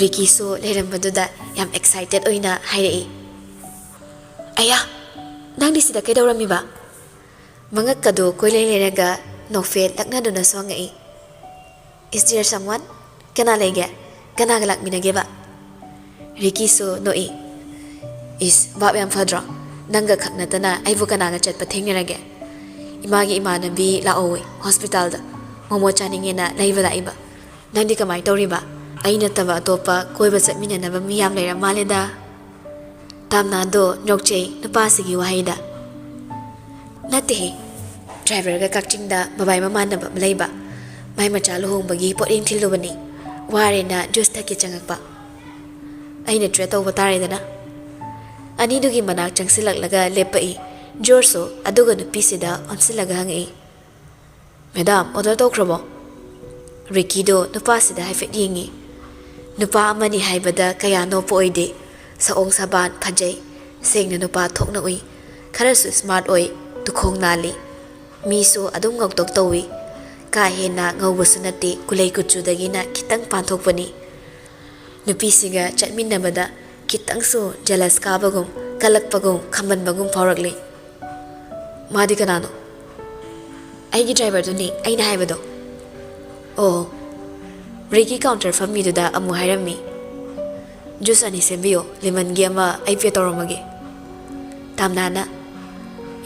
ꯔꯤꯀꯤꯁꯨ ꯂꯩꯔꯝꯕꯗꯨꯗ ꯌꯥꯝ ꯑꯦꯛꯁꯥꯏꯇꯦꯠ ꯑꯣꯏꯅ ꯍꯥꯏꯔꯛꯏ, "ꯑꯌꯥ, ꯅꯪꯗꯤ ꯁꯤꯗ ꯀꯩꯗꯧꯔꯝꯃꯤꯕ?" ꯃꯉꯛꯀꯗꯣ ꯀꯣꯏꯂꯩ ꯂꯩꯔꯒ ꯅꯣꯛꯐꯦꯠ ꯂꯛꯅꯗꯨꯅꯁꯨ ꯍꯪꯉꯛꯏ, "Is there someone? ꯀꯅꯥ ꯂꯩꯒꯦ? ꯀꯅꯥꯒ ꯂꯥꯛꯃꯤꯟꯅꯒꯦꯕ?" ꯔꯤꯀꯤꯁꯨ ꯅꯣꯛꯏ, "ꯏꯁ, ꯚꯥꯞ ꯌꯥꯝ ꯐꯗ꯭ꯔꯣ? ꯅꯪꯒ ꯈꯛ ꯅꯠꯇꯅ ꯑꯩꯕꯨ ꯀꯅꯥꯒ ꯆꯠꯄ ꯊꯦꯡꯅꯔꯒꯦ? ꯏꯃꯥꯒꯤ ꯏꯃꯥꯟꯅꯕꯤ ꯂꯥꯛꯍꯧꯋꯤ ꯍꯣꯁꯄꯤꯇꯥꯜꯗ, ꯃꯣꯃꯣ ꯆꯥꯅꯤꯡꯉꯦꯅ ꯂꯩꯕ ꯂꯥꯛꯏꯕ꯫ ꯅꯪꯗꯤ ꯀꯃꯥꯏ ꯇꯧꯔꯤꯕ? ꯑꯩ ꯅꯠꯇꯕ ꯑꯇꯣꯞꯄ ꯀꯣꯏꯕ ꯆꯠꯃꯤꯟꯅꯅꯕ ꯃꯤ ꯌꯥꯝ ꯂꯩꯔ ꯃꯥꯜꯂꯦꯗ꯫" ꯇꯥꯝꯅꯥꯗꯣ ꯅꯣꯛꯆꯩ ꯅꯨꯄꯥꯁꯤꯒꯤ ꯋꯥꯍꯩꯗ꯫ "ꯅꯠꯇꯦꯍꯦ, ꯗ꯭ꯔꯥꯏꯚꯔꯒ ꯀꯛꯆꯤꯡꯗ ꯃꯕꯥꯏ ꯃꯃꯥꯟꯅꯕ ꯑꯃ ꯂꯩꯕ, ꯃꯥꯏ ꯃꯆꯥ ꯂꯨꯍꯣꯡꯕꯒꯤ ꯄꯣꯠꯌꯦꯡ ꯊꯤꯜꯂꯨꯕꯅꯤ, ꯋꯥꯔꯦꯅ ꯖꯨꯁ ꯊꯛꯀꯦ ꯆꯪꯉꯛꯄ꯫ ꯑꯩꯅ ꯇ꯭ꯔꯤꯠ ꯇꯧꯕ ꯇꯥꯔꯦꯗꯅ꯫" ꯑꯅꯤꯗꯨꯒꯤ ꯃꯅꯥꯛ ꯆꯪꯁꯤꯜꯂꯛꯂꯒ ꯂꯦꯞꯄꯛꯏ꯫ ꯖꯣꯔꯖꯁꯨ ꯑꯗꯨꯒ ꯅꯨꯄꯤꯁꯤꯗ ꯑꯣꯟꯁꯤꯜꯂꯒ ꯍꯪꯉꯛꯏ, "ꯃꯦꯗꯥꯝ, ꯑꯣꯔꯗꯔ ꯇꯧꯈ꯭ꯔꯕꯣ?" ꯔꯤꯀꯤꯗꯣ ꯅꯨꯄꯥꯁꯤꯗ ꯍꯥꯏꯐꯦꯠ ꯌꯦꯡꯉꯤ꯫ ꯅꯨꯄꯥ ꯑꯃꯅꯤ ꯍꯥꯏꯕꯗ ꯀꯌꯥ ꯅꯣꯞꯄ ꯑꯣꯏꯗꯦ꯫ ꯁꯑꯣꯡ ꯁꯥꯕꯥꯟ ꯐꯖꯩ, ꯁꯦꯡꯅ ꯅꯨꯄꯥ ꯊꯣꯛꯅ ꯎꯏ, ꯈꯔꯁꯨ ꯁ꯭ꯃꯥꯔꯠ ꯑꯣꯏ, ꯇꯨꯈꯣꯡ ꯅꯥꯜꯂꯤ꯫ ꯃꯤꯁꯨ ꯑꯗꯨꯝ ꯉꯧꯇꯣꯛ ꯇꯧꯏ꯫ ꯀꯥ ꯍꯦꯟꯅ ꯉꯧꯕꯁꯨ ꯅꯠꯇꯦ, ꯀꯨꯂꯩ ꯀꯨꯆꯨꯗꯒꯤꯅ ꯈꯤꯇꯪ ꯄꯥꯟꯊꯣꯛꯄꯅꯤ꯫ ꯅꯨꯄꯤꯁꯤꯒ ꯆꯠꯃꯤꯟꯅꯕꯗ ꯈꯤꯇꯪꯁꯨ ꯖꯦꯂꯁ ꯀꯥꯕꯒꯨꯝ, ꯀꯜꯂꯛꯄꯒꯨꯝ, ꯈꯝꯕꯟꯕꯒꯨꯝ ꯐꯥꯎꯔꯛꯂꯤ꯫ "ꯃꯥꯗꯤ ꯀꯅꯥꯅꯣ?" "ꯑꯩꯒꯤ ꯗ꯭ꯔꯥꯏꯚꯔꯗꯨꯅꯤ, ꯑꯩꯅ ꯍꯥꯏꯕꯗꯣ꯫" "ꯑꯣ, ꯕ꯭ꯔꯦꯛꯀꯤ ꯀꯥꯎꯟꯇꯔ ꯐꯝꯃꯤꯗꯨꯗ ꯑꯃꯨꯛ ꯍꯥꯏꯔꯝꯃꯤ, 'ꯖꯨꯁ ꯑꯅꯤ ꯁꯦꯝꯕꯤꯌꯣ, ꯂꯦꯃꯟꯒꯤ ꯑꯃ ꯑꯩ ꯄꯦ ꯇꯧꯔꯝꯃꯒꯦ.'" ꯇꯥꯝꯅꯥꯅ,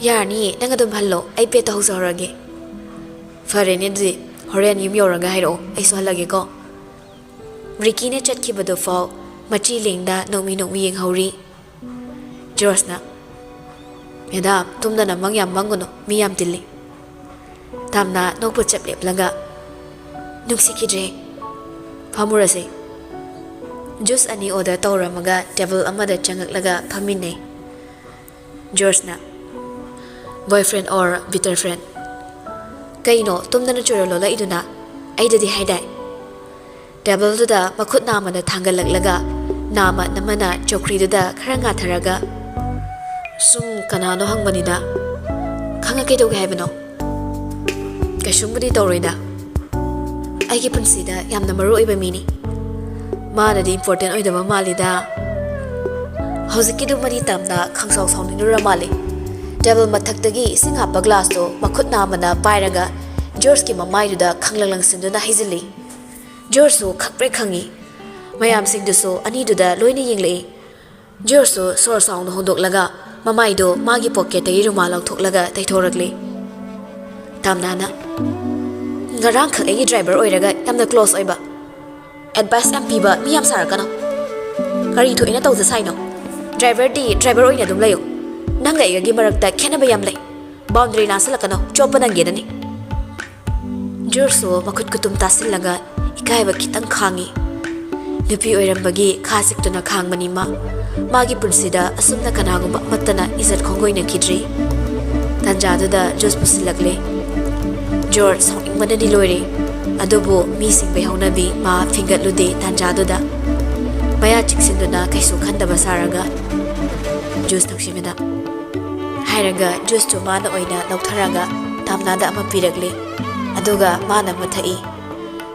"ꯌꯥꯔꯅꯤꯌꯦ, ꯅꯪ ꯑꯗꯨꯝ ꯍꯜꯂꯣ, ꯑꯩ ꯄꯦ ꯇꯧꯍꯧꯖꯍꯧꯔꯒꯦ꯫" "ꯐꯔꯦꯅꯦ, ꯑꯗꯨꯗꯤ ꯍꯣꯔꯦꯟ ꯌꯨꯝ ꯌꯧꯔꯒ ꯍꯥꯏꯔꯛꯑꯣ, ꯑꯩꯁꯨ ꯍꯜꯂꯒꯦꯀꯣ꯫" ꯔꯤꯀꯤꯅ ꯆꯠꯈꯤꯕꯗꯨꯐꯥꯎ ꯃꯆꯤ ꯂꯦꯡꯗ ꯅꯣꯛꯃꯤ ꯅꯣꯛꯃꯤ ꯌꯦꯡꯍꯧꯔꯤ꯫ ꯖꯣꯔꯖꯅ, "ꯃꯦꯗꯥꯝ, ꯇꯨꯝꯗꯅ ꯃꯪ ꯌꯥꯝ ꯃꯪꯒꯅꯨ, ꯃꯤ ꯌꯥꯝ ꯇꯤꯜꯂꯤ꯫" ꯇꯥꯝꯅꯥ ꯅꯣꯛꯄ ꯆꯞ ꯂꯦꯞꯂꯒ, "ꯅꯨꯡꯁꯤꯈꯤꯗ꯭ꯔꯦ, ꯐꯝꯃꯨꯔꯁꯦ꯫" ꯖꯨꯁ ꯑꯅꯤ ꯑꯣꯔꯗꯔ ꯇꯧꯔꯝꯃꯒ ꯇꯦꯕꯜ ꯑꯃꯗ ꯆꯪꯉꯛꯂꯒ ꯐꯝꯃꯤꯟꯅꯩ꯫ ꯖꯣꯔꯖꯅ, "Boyfriend or bitter friend?" "ꯀꯩꯅꯣ, ꯇꯨꯝꯗꯅ ꯆꯨꯔ ꯂꯣꯜꯂꯛꯏꯗꯨꯅ? ꯑꯩꯗꯗꯤ ꯍꯥꯏꯗꯥꯏ?" ꯇꯦꯕꯜꯗꯨꯗ ꯃꯈꯨꯠ ꯅꯥꯝꯃꯅ ꯊꯥꯡꯒꯠꯂꯛꯂꯒ ꯅꯥꯝꯃ ꯅꯝꯃꯅ ꯆꯧꯀ꯭ꯔꯤꯗꯨꯗ ꯈꯔ ꯉꯥꯊꯔꯒ, "ꯁꯨꯝ ꯀꯅꯥꯅꯣ ꯍꯪꯕꯅꯤꯗ꯫ ꯈꯪꯉ ꯀꯩꯗꯧꯒꯦ ꯍꯥꯏꯕꯅꯣ?" "ꯀꯩꯁꯨꯝꯕꯨꯗꯤ ꯇꯧꯔꯣꯏꯗ꯫ ꯑꯩꯒꯤ ꯄꯨꯟꯁꯤꯗ ꯌꯥꯝꯅ ꯃꯔꯨ ꯑꯣꯏꯕ ꯃꯤꯅꯤ꯫ ꯃꯥꯅꯗꯤ ꯏꯝꯄꯣꯔꯇꯦꯟ ꯑꯣꯏꯗꯕ ꯃꯥꯜꯂꯤꯗ꯫" ꯍꯧꯖꯤꯛꯀꯤꯗꯨꯃꯗꯤ ꯇꯝꯅ ꯈꯪꯁꯥꯎ ꯁꯥꯎꯅꯤꯡꯂꯨꯔ ꯃꯥꯜꯂꯤ꯫ ꯇꯦꯕꯜ ꯃꯊꯛꯇꯒꯤ ꯏꯁꯤꯡ ꯍꯥꯞꯄ ꯒ꯭ꯂꯥꯁꯇꯨ ꯃꯈꯨꯠ ꯅꯥꯝꯃꯅ ꯄꯥꯏꯔꯒ ꯖꯣꯔꯖꯀꯤ ꯃꯃꯥꯏꯗꯨꯗ ꯈꯪꯂꯪ ꯂꯪꯁꯤꯟꯗꯨꯅ ꯍꯩꯖꯤꯜꯂꯤ꯫ ꯖꯣꯔꯖꯁꯨ ꯈꯪꯄ꯭ꯔꯦꯛ ꯈꯪꯉꯤ꯫ ꯃꯌꯥꯝꯁꯤꯡꯗꯨꯁꯨ ꯑꯅꯤꯗꯨꯗ ꯂꯣꯏꯅ ꯌꯦꯡꯂꯛꯏ꯫ ꯖꯣꯔꯖꯁꯨ ꯁꯣꯔ ꯆꯥꯎꯅ ꯍꯣꯟꯗꯣꯛꯂꯒ ꯃꯃꯥꯏꯗꯣ ꯃꯥꯒꯤ ꯄꯣꯀꯦꯠꯇꯒꯤ ꯔꯨꯃꯥꯜ ꯂꯧꯊꯣꯛꯂꯒ ꯇꯩꯊꯣꯔꯛꯂꯤ꯫ ꯇꯥꯝꯅꯥꯅ, "ꯉꯔꯥꯡꯈꯛ ꯑꯩꯒꯤ ꯗ꯭ꯔꯥꯏꯚꯔ ꯑꯣꯏꯔꯒ ꯌꯥꯝꯅ ꯀ꯭ꯂꯣꯁ ꯑꯣꯏꯕ, ꯑꯦꯗꯚꯥꯏꯁ ꯌꯥꯝ ꯄꯤꯕ ꯃꯤ ꯌꯥꯝ ꯁꯥꯔꯛꯀꯅꯣ꯫ ꯀꯔꯤ ꯊꯣꯛꯏꯅ ꯇꯧꯖ ꯁꯥꯏꯅꯣ? ꯗ꯭ꯔꯥꯏꯚꯔꯗꯤ ꯗ꯭ꯔꯥꯏꯚꯔ ꯑꯣꯏꯅ ꯑꯗꯨꯝ ꯂꯩꯌꯨ꯫ ꯅꯪꯒ ꯑꯩꯒꯒꯤ ꯃꯔꯛꯇ ꯈꯦꯠꯅꯕ ꯌꯥꯝ ꯂꯩ꯫ ꯕꯥꯎꯟꯗꯔꯤ ꯂꯥꯟꯁꯤꯜꯂꯛꯀꯅꯣ, ꯆꯣꯞꯄ ꯅꯪꯒꯦꯗꯅꯤ꯫" ꯖꯣꯔꯖꯁꯨ ꯃꯈꯨꯠ ꯈꯨꯇꯨꯝ ꯇꯥꯁꯤꯜꯂꯒ ꯏꯀꯥꯏꯕ ꯈꯤꯇꯪ ꯈꯥꯡꯉꯤ꯫ ꯅꯨꯄꯤ ꯑꯣꯏꯔꯝꯕꯒꯤ ꯈꯥ ꯆꯤꯛꯇꯨꯅ ꯈꯥꯡꯕꯅꯤ ꯃꯥ꯫ ꯃꯥꯒꯤ ꯄꯨꯟꯁꯤꯗ ꯑꯁꯨꯝꯅ ꯀꯅꯥꯒꯨꯝꯕ ꯑꯃꯠꯇꯅ ꯏꯖꯠ ꯈꯣꯡꯒꯣꯏꯅꯈꯤꯗ꯭ꯔꯤ꯫ ꯇꯥꯟꯖꯥꯗꯨꯗ ꯖꯣꯔꯖ ꯄꯨꯁꯤꯜꯂꯛꯂꯦ꯫ ꯖꯣꯔꯖ ꯁꯥꯎꯅꯤꯡꯕꯅꯗꯤ ꯂꯣꯏꯔꯦ, ꯑꯗꯨꯕꯨ ꯃꯤꯁꯤꯡꯕꯩ ꯍꯧꯅꯕꯤ ꯃꯥ ꯐꯤꯡꯒꯠꯂꯨꯗꯦ ꯇꯥꯟꯖꯥꯗꯨꯗ꯫ ꯃꯌꯥ ꯆꯤꯛꯁꯤꯟꯗꯨꯅ ꯀꯩꯁꯨ ꯈꯟꯗꯕ ꯁꯥꯔꯒ, "ꯖꯨꯁ ꯊꯛꯁꯤ ꯃꯦꯗꯥꯝ," ꯍꯥꯏꯔꯒ ꯖꯨꯁꯇꯨ ꯃꯥꯅ ꯑꯣꯏꯅ ꯂꯧꯊꯔꯒ ꯇꯥꯝꯅꯥꯗ ꯑꯃ ꯄꯤꯔꯛꯂꯦ꯫ ꯑꯗꯨꯒ ꯃꯥꯅ ꯑꯃ ꯊꯛꯏ꯫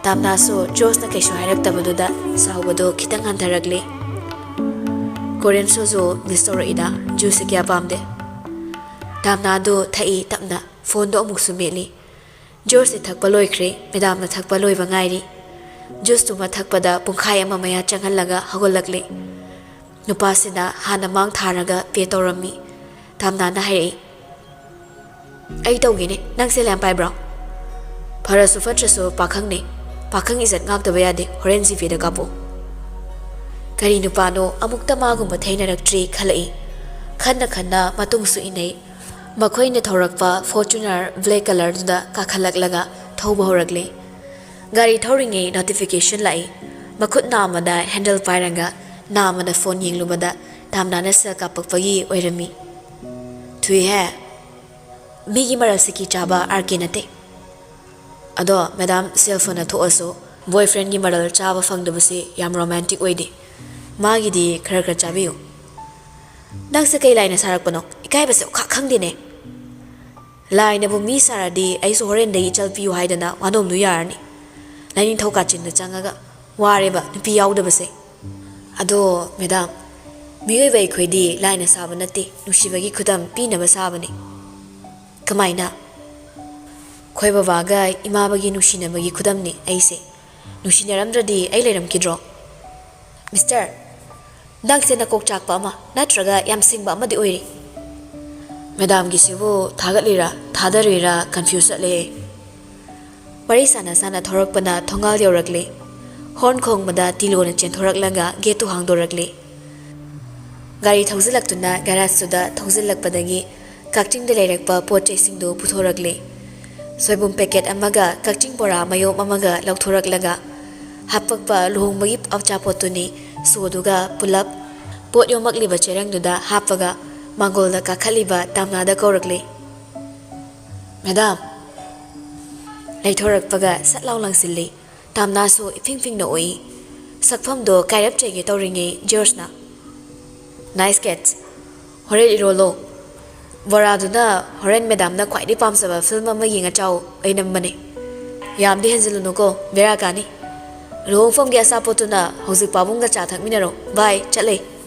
ꯇꯥꯝꯅꯥꯁꯨ ꯖꯣꯔꯖꯅ ꯀꯩꯁꯨ ꯍꯥꯏꯔꯛꯇꯕꯗꯨꯗ ꯁꯥꯎꯕꯗꯨ ꯈꯤꯇꯪ ꯍꯟꯊꯔꯛꯂꯦ꯫ "ꯀꯣꯔꯤꯌꯟ ꯁꯣꯁꯨ ꯃꯤꯁ ꯇꯧꯔꯛꯏꯗ, ꯖꯨꯁꯁꯦ ꯀꯌꯥ ꯄꯥꯝꯗꯦ꯫" ꯇꯥꯝꯅꯥꯗꯨ ꯊꯛꯏ ꯇꯞꯅ, ꯐꯣꯟꯗꯣ ꯑꯃꯨꯛꯁꯨ ꯃꯦꯠꯂꯤ꯫ ꯖꯣꯔꯖꯇꯤ ꯊꯛꯄ ꯂꯣꯏꯈ꯭ꯔꯦ, ꯃꯦꯗꯥꯝꯅ ꯊꯛꯄ ꯂꯣꯏꯕ ꯉꯥꯏꯔꯤ꯫ ꯖꯨꯁꯇꯨꯃ ꯊꯛꯄꯗ ꯄꯨꯡꯈꯥꯏ ꯑꯃ ꯃꯌꯥ ꯆꯪꯍꯜꯂꯒ ꯍꯧꯒꯠꯂꯛꯂꯦ꯫ ꯅꯨꯄꯥꯁꯤꯅ ꯍꯥꯟꯅ ꯃꯥꯡ ꯊꯥꯔꯒ ꯄꯦ ꯇꯧꯔꯝꯃꯤ꯫ ꯇꯥꯝꯅꯥꯅ ꯍꯥꯏꯔꯛꯏ, "ꯑꯩ ꯇꯧꯒꯦꯅꯦ, ꯅꯪ ꯁꯦꯜ ꯌꯥꯝ ꯄꯥꯏꯕ꯭ꯔꯣ?" "ꯐꯔꯁꯨ ꯐꯠꯇ꯭ꯔꯁꯨ ꯄꯥꯈꯪꯅꯦ, ꯄꯥꯈꯪ ꯏꯖꯠ ꯉꯥꯛꯇꯕ ꯌꯥꯗꯦ, ꯍꯣꯔꯦꯟ ꯖꯤꯄꯦꯗ ꯀꯥꯞꯄꯣ꯫" ꯀꯔꯤ ꯅꯨꯄꯥꯅꯣ, ꯑꯃꯨꯛꯇ ꯃꯥꯒꯨꯝꯕ ꯊꯦꯡꯅꯔꯛꯇ꯭ꯔꯤ ꯈꯜꯂꯛꯏ꯫ ꯈꯟꯅ ꯈꯟꯅ ꯃꯇꯨꯡꯁꯨ ꯏꯟꯅꯩ꯫ ꯃꯈꯣꯏꯅ ꯊꯧꯔꯛꯄ ꯐꯣꯔꯆꯨꯅꯔ ꯕ꯭ꯂꯦꯛ ꯀꯂꯔꯗꯨꯗ ꯀꯥꯈꯠꯂꯛꯂꯒ ꯊꯧꯕ ꯍꯧꯔꯛꯂꯦ꯫ ꯒꯥꯔꯤ ꯊꯧꯔꯤꯉꯩ ꯅꯣꯇꯤꯐꯤꯀꯦꯁꯟ ꯂꯥꯛꯏ꯫ ꯃꯈꯨꯠ ꯅꯥꯝꯃꯗ ꯍꯦꯟꯗꯜ ꯄꯥꯏꯔꯒ ꯅꯥꯝꯃꯗ ꯐꯣꯟ ꯌꯦꯡꯂꯨꯕꯗ ꯇꯥꯝꯅꯥꯅ ꯁꯦꯜ ꯀꯥꯞꯄꯛꯄꯒꯤ ꯑꯣꯏꯔꯝꯃꯤ꯫ ꯊꯨꯏꯍꯦ, ꯃꯤꯒꯤ ꯃꯔꯜ ꯁꯤꯀꯤ ꯆꯥꯕ ꯑꯥꯔ ꯀꯦ ꯅꯠꯇꯦ꯫ ꯑꯗꯣ ꯃꯦꯗꯥꯝ, ꯁꯦꯜ ꯐꯅ ꯊꯣꯛꯑꯁꯨ ꯕꯣꯏꯐ꯭ꯔꯦꯟꯒꯤ ꯃꯔꯜ ꯆꯥꯕ ꯐꯪꯗꯕꯁꯤ ꯌꯥꯝ ꯔꯣꯃꯥꯟꯇꯤꯛ ꯑꯣꯏꯗꯦ꯫ ꯃꯥꯒꯤꯗꯤ ꯈꯔ ꯈꯔ ꯆꯥꯕꯤꯌꯨ꯫ ꯅꯪꯁꯦ ꯀꯩ ꯂꯥꯏꯅ ꯁꯥꯔꯛꯄꯅꯣ? ꯏꯀꯥꯏꯕꯁꯦ ꯑꯣꯈꯥꯛ ꯈꯪꯗꯦꯅꯦ꯫ ꯂꯥꯏꯅꯕꯨ ꯃꯤ ꯁꯥꯔꯗꯤ ꯑꯩꯁꯨ ꯍꯣꯔꯦꯟꯗꯒꯤ ꯏꯆꯜ ꯄꯤꯌꯨ ꯍꯥꯏꯗꯅ ꯋꯥꯅꯣꯝꯗꯨ ꯌꯥꯔꯅꯤ꯫ ꯂꯥꯏꯅꯤꯡꯊꯧ ꯀꯥꯆꯤꯟꯗ ꯆꯪꯉꯒ ꯋꯥꯔꯦꯕ ꯅꯨꯄꯤ ꯌꯥꯎꯗꯕꯁꯦ꯫ ꯑꯗꯣ ꯃꯦꯗꯥꯝ, ꯃꯤꯑꯣꯏꯕ ꯑꯩꯈꯣꯏꯗꯤ ꯂꯥꯏꯅ ꯁꯥꯕ ꯅꯠꯇꯦ, ꯅꯨꯡꯁꯤꯕꯒꯤ ꯈꯨꯗꯝ ꯄꯤꯅꯕ ꯁꯥꯕꯅꯤ꯫ ꯀꯃꯥꯏꯅ? ꯈꯣꯏ ꯕꯕꯥꯒ ꯏꯃꯥꯕꯒꯤ ꯅꯨꯡꯁꯤꯅꯕꯒꯤ ꯈꯨꯗꯝꯅꯤ ꯑꯩꯁꯦ꯫ ꯅꯨꯡꯁꯤꯅꯔꯝꯗ꯭ꯔꯗꯤ ꯑꯩ ꯂꯩꯔꯝꯈꯤꯗ꯭ꯔꯣ? ꯃꯤꯁꯇꯔ, ꯅꯪꯁꯦ ꯅꯀꯣꯛ ꯆꯥꯛꯄ ꯑꯃ ꯅꯠꯇ꯭ꯔꯒ ꯌꯥꯝ ꯁꯤꯡꯕ ꯑꯃꯗꯤ ꯑꯣꯏꯔꯤ꯫ ꯃꯦꯗꯥꯝꯒꯤꯁꯤꯕꯨ ꯊꯥꯒꯠꯂꯤꯔꯥ ꯊꯥꯗꯔꯤꯔꯥ ꯀꯟꯐ꯭ꯌꯨꯁ ꯆꯠꯂꯦ꯫ ꯋꯥꯔꯤ ꯁꯥꯟꯅ ꯁꯥꯟꯅ ꯊꯧꯔꯛꯄꯅ ꯊꯣꯡꯒꯥꯜ ꯌꯧꯔꯛꯂꯦ꯫ ꯍꯣꯔꯟ ꯈꯣꯡꯕꯗ ꯇꯤꯂꯣꯅ ꯆꯦꯟꯊꯣꯔꯛꯂꯒ ꯒꯦꯠꯇꯨ ꯍꯥꯡꯗꯣꯔꯛꯂꯦ꯫ ꯒꯥꯔꯤ ꯊꯧꯖꯤꯜꯂꯛꯇꯨꯅ ꯒꯦꯔꯥꯖꯇꯨꯗ ꯊꯧꯖꯤꯜꯂꯛꯄꯗꯒꯤ ꯀꯛꯆꯤꯡꯗ ꯂꯩꯔꯛꯄ ꯄꯣꯠ ꯆꯩꯁꯤꯡꯗꯨ ꯄꯨꯊꯣꯔꯛꯂꯦ꯫ ꯁꯣꯏꯕꯨꯝ ꯄꯦꯀꯦꯠ ꯑꯃꯒ ꯀꯛꯆꯤꯡ ꯕꯣꯔꯥ ꯃꯌꯣꯝ ꯑꯃꯒ ꯂꯧꯊꯣꯔꯛꯂꯒ ꯍꯥꯞꯄꯛꯄ ꯂꯨꯍꯣꯡꯕꯒꯤ ꯑꯆꯥꯄꯣꯠꯇꯨꯅꯤ ꯁꯣꯗꯨꯒ ꯄꯨꯂꯞ ꯄꯣꯠ ꯌꯣꯝꯃꯛꯂꯤꯕ ꯆꯦꯔꯪꯗꯨꯗ ꯍꯥꯞꯄꯒ ꯃꯥꯡꯒꯣꯜꯗ ꯀꯥꯈꯠꯂꯤꯕ ꯇꯥꯝꯅꯥꯗ ꯀꯧꯔꯛꯂꯦ꯫ ꯃꯦꯗꯥꯝ! ꯂꯩꯊꯣꯔꯛꯄꯒ ꯁꯠ ꯂꯥꯎ ꯂꯪꯁꯤꯜꯂꯤ꯫ ꯇꯥꯝꯅꯥꯁꯨ ꯏꯐꯤꯡ ꯐꯤꯡꯅ ꯎꯏ꯫ ꯁꯛꯐꯝꯗꯣ ꯀꯥꯏꯔꯞ ꯆꯩꯒꯦ ꯇꯧꯔꯤꯉꯩ ꯖꯣꯔꯖꯅ, "Nice catch꯫ ꯍꯣꯔꯦꯟ ꯏꯔꯣꯜꯂꯣ꯫ ꯕꯣꯔꯥꯗꯨꯅ ꯍꯣꯔꯦꯟ ꯃꯦꯗꯥꯝꯅ ꯈ꯭ꯋꯥꯏꯗꯒꯤ ꯄꯥꯝꯖꯕ ꯐꯤꯜꯝ ꯑꯃ ꯌꯦꯡꯉ ꯆꯥꯎ, ꯑꯩ ꯅꯝꯕꯅꯦ꯫ ꯌꯥꯝꯗꯤ ꯍꯦꯟꯖꯤꯜꯂꯨꯅꯨꯀꯣ, ꯕꯦꯔꯥ ꯀꯥꯅꯤ꯫ ꯂꯨꯍꯣꯡꯐꯝꯒꯤ ꯑꯆꯥꯄꯣꯠꯇꯨꯅ ꯍꯧꯖꯤꯛ ꯄꯥꯕꯨꯡꯒ ꯆꯥ ꯊꯛꯃꯤꯟꯅꯔꯣ꯫ ꯕꯥꯏ, ꯆꯠꯂꯦ"꯫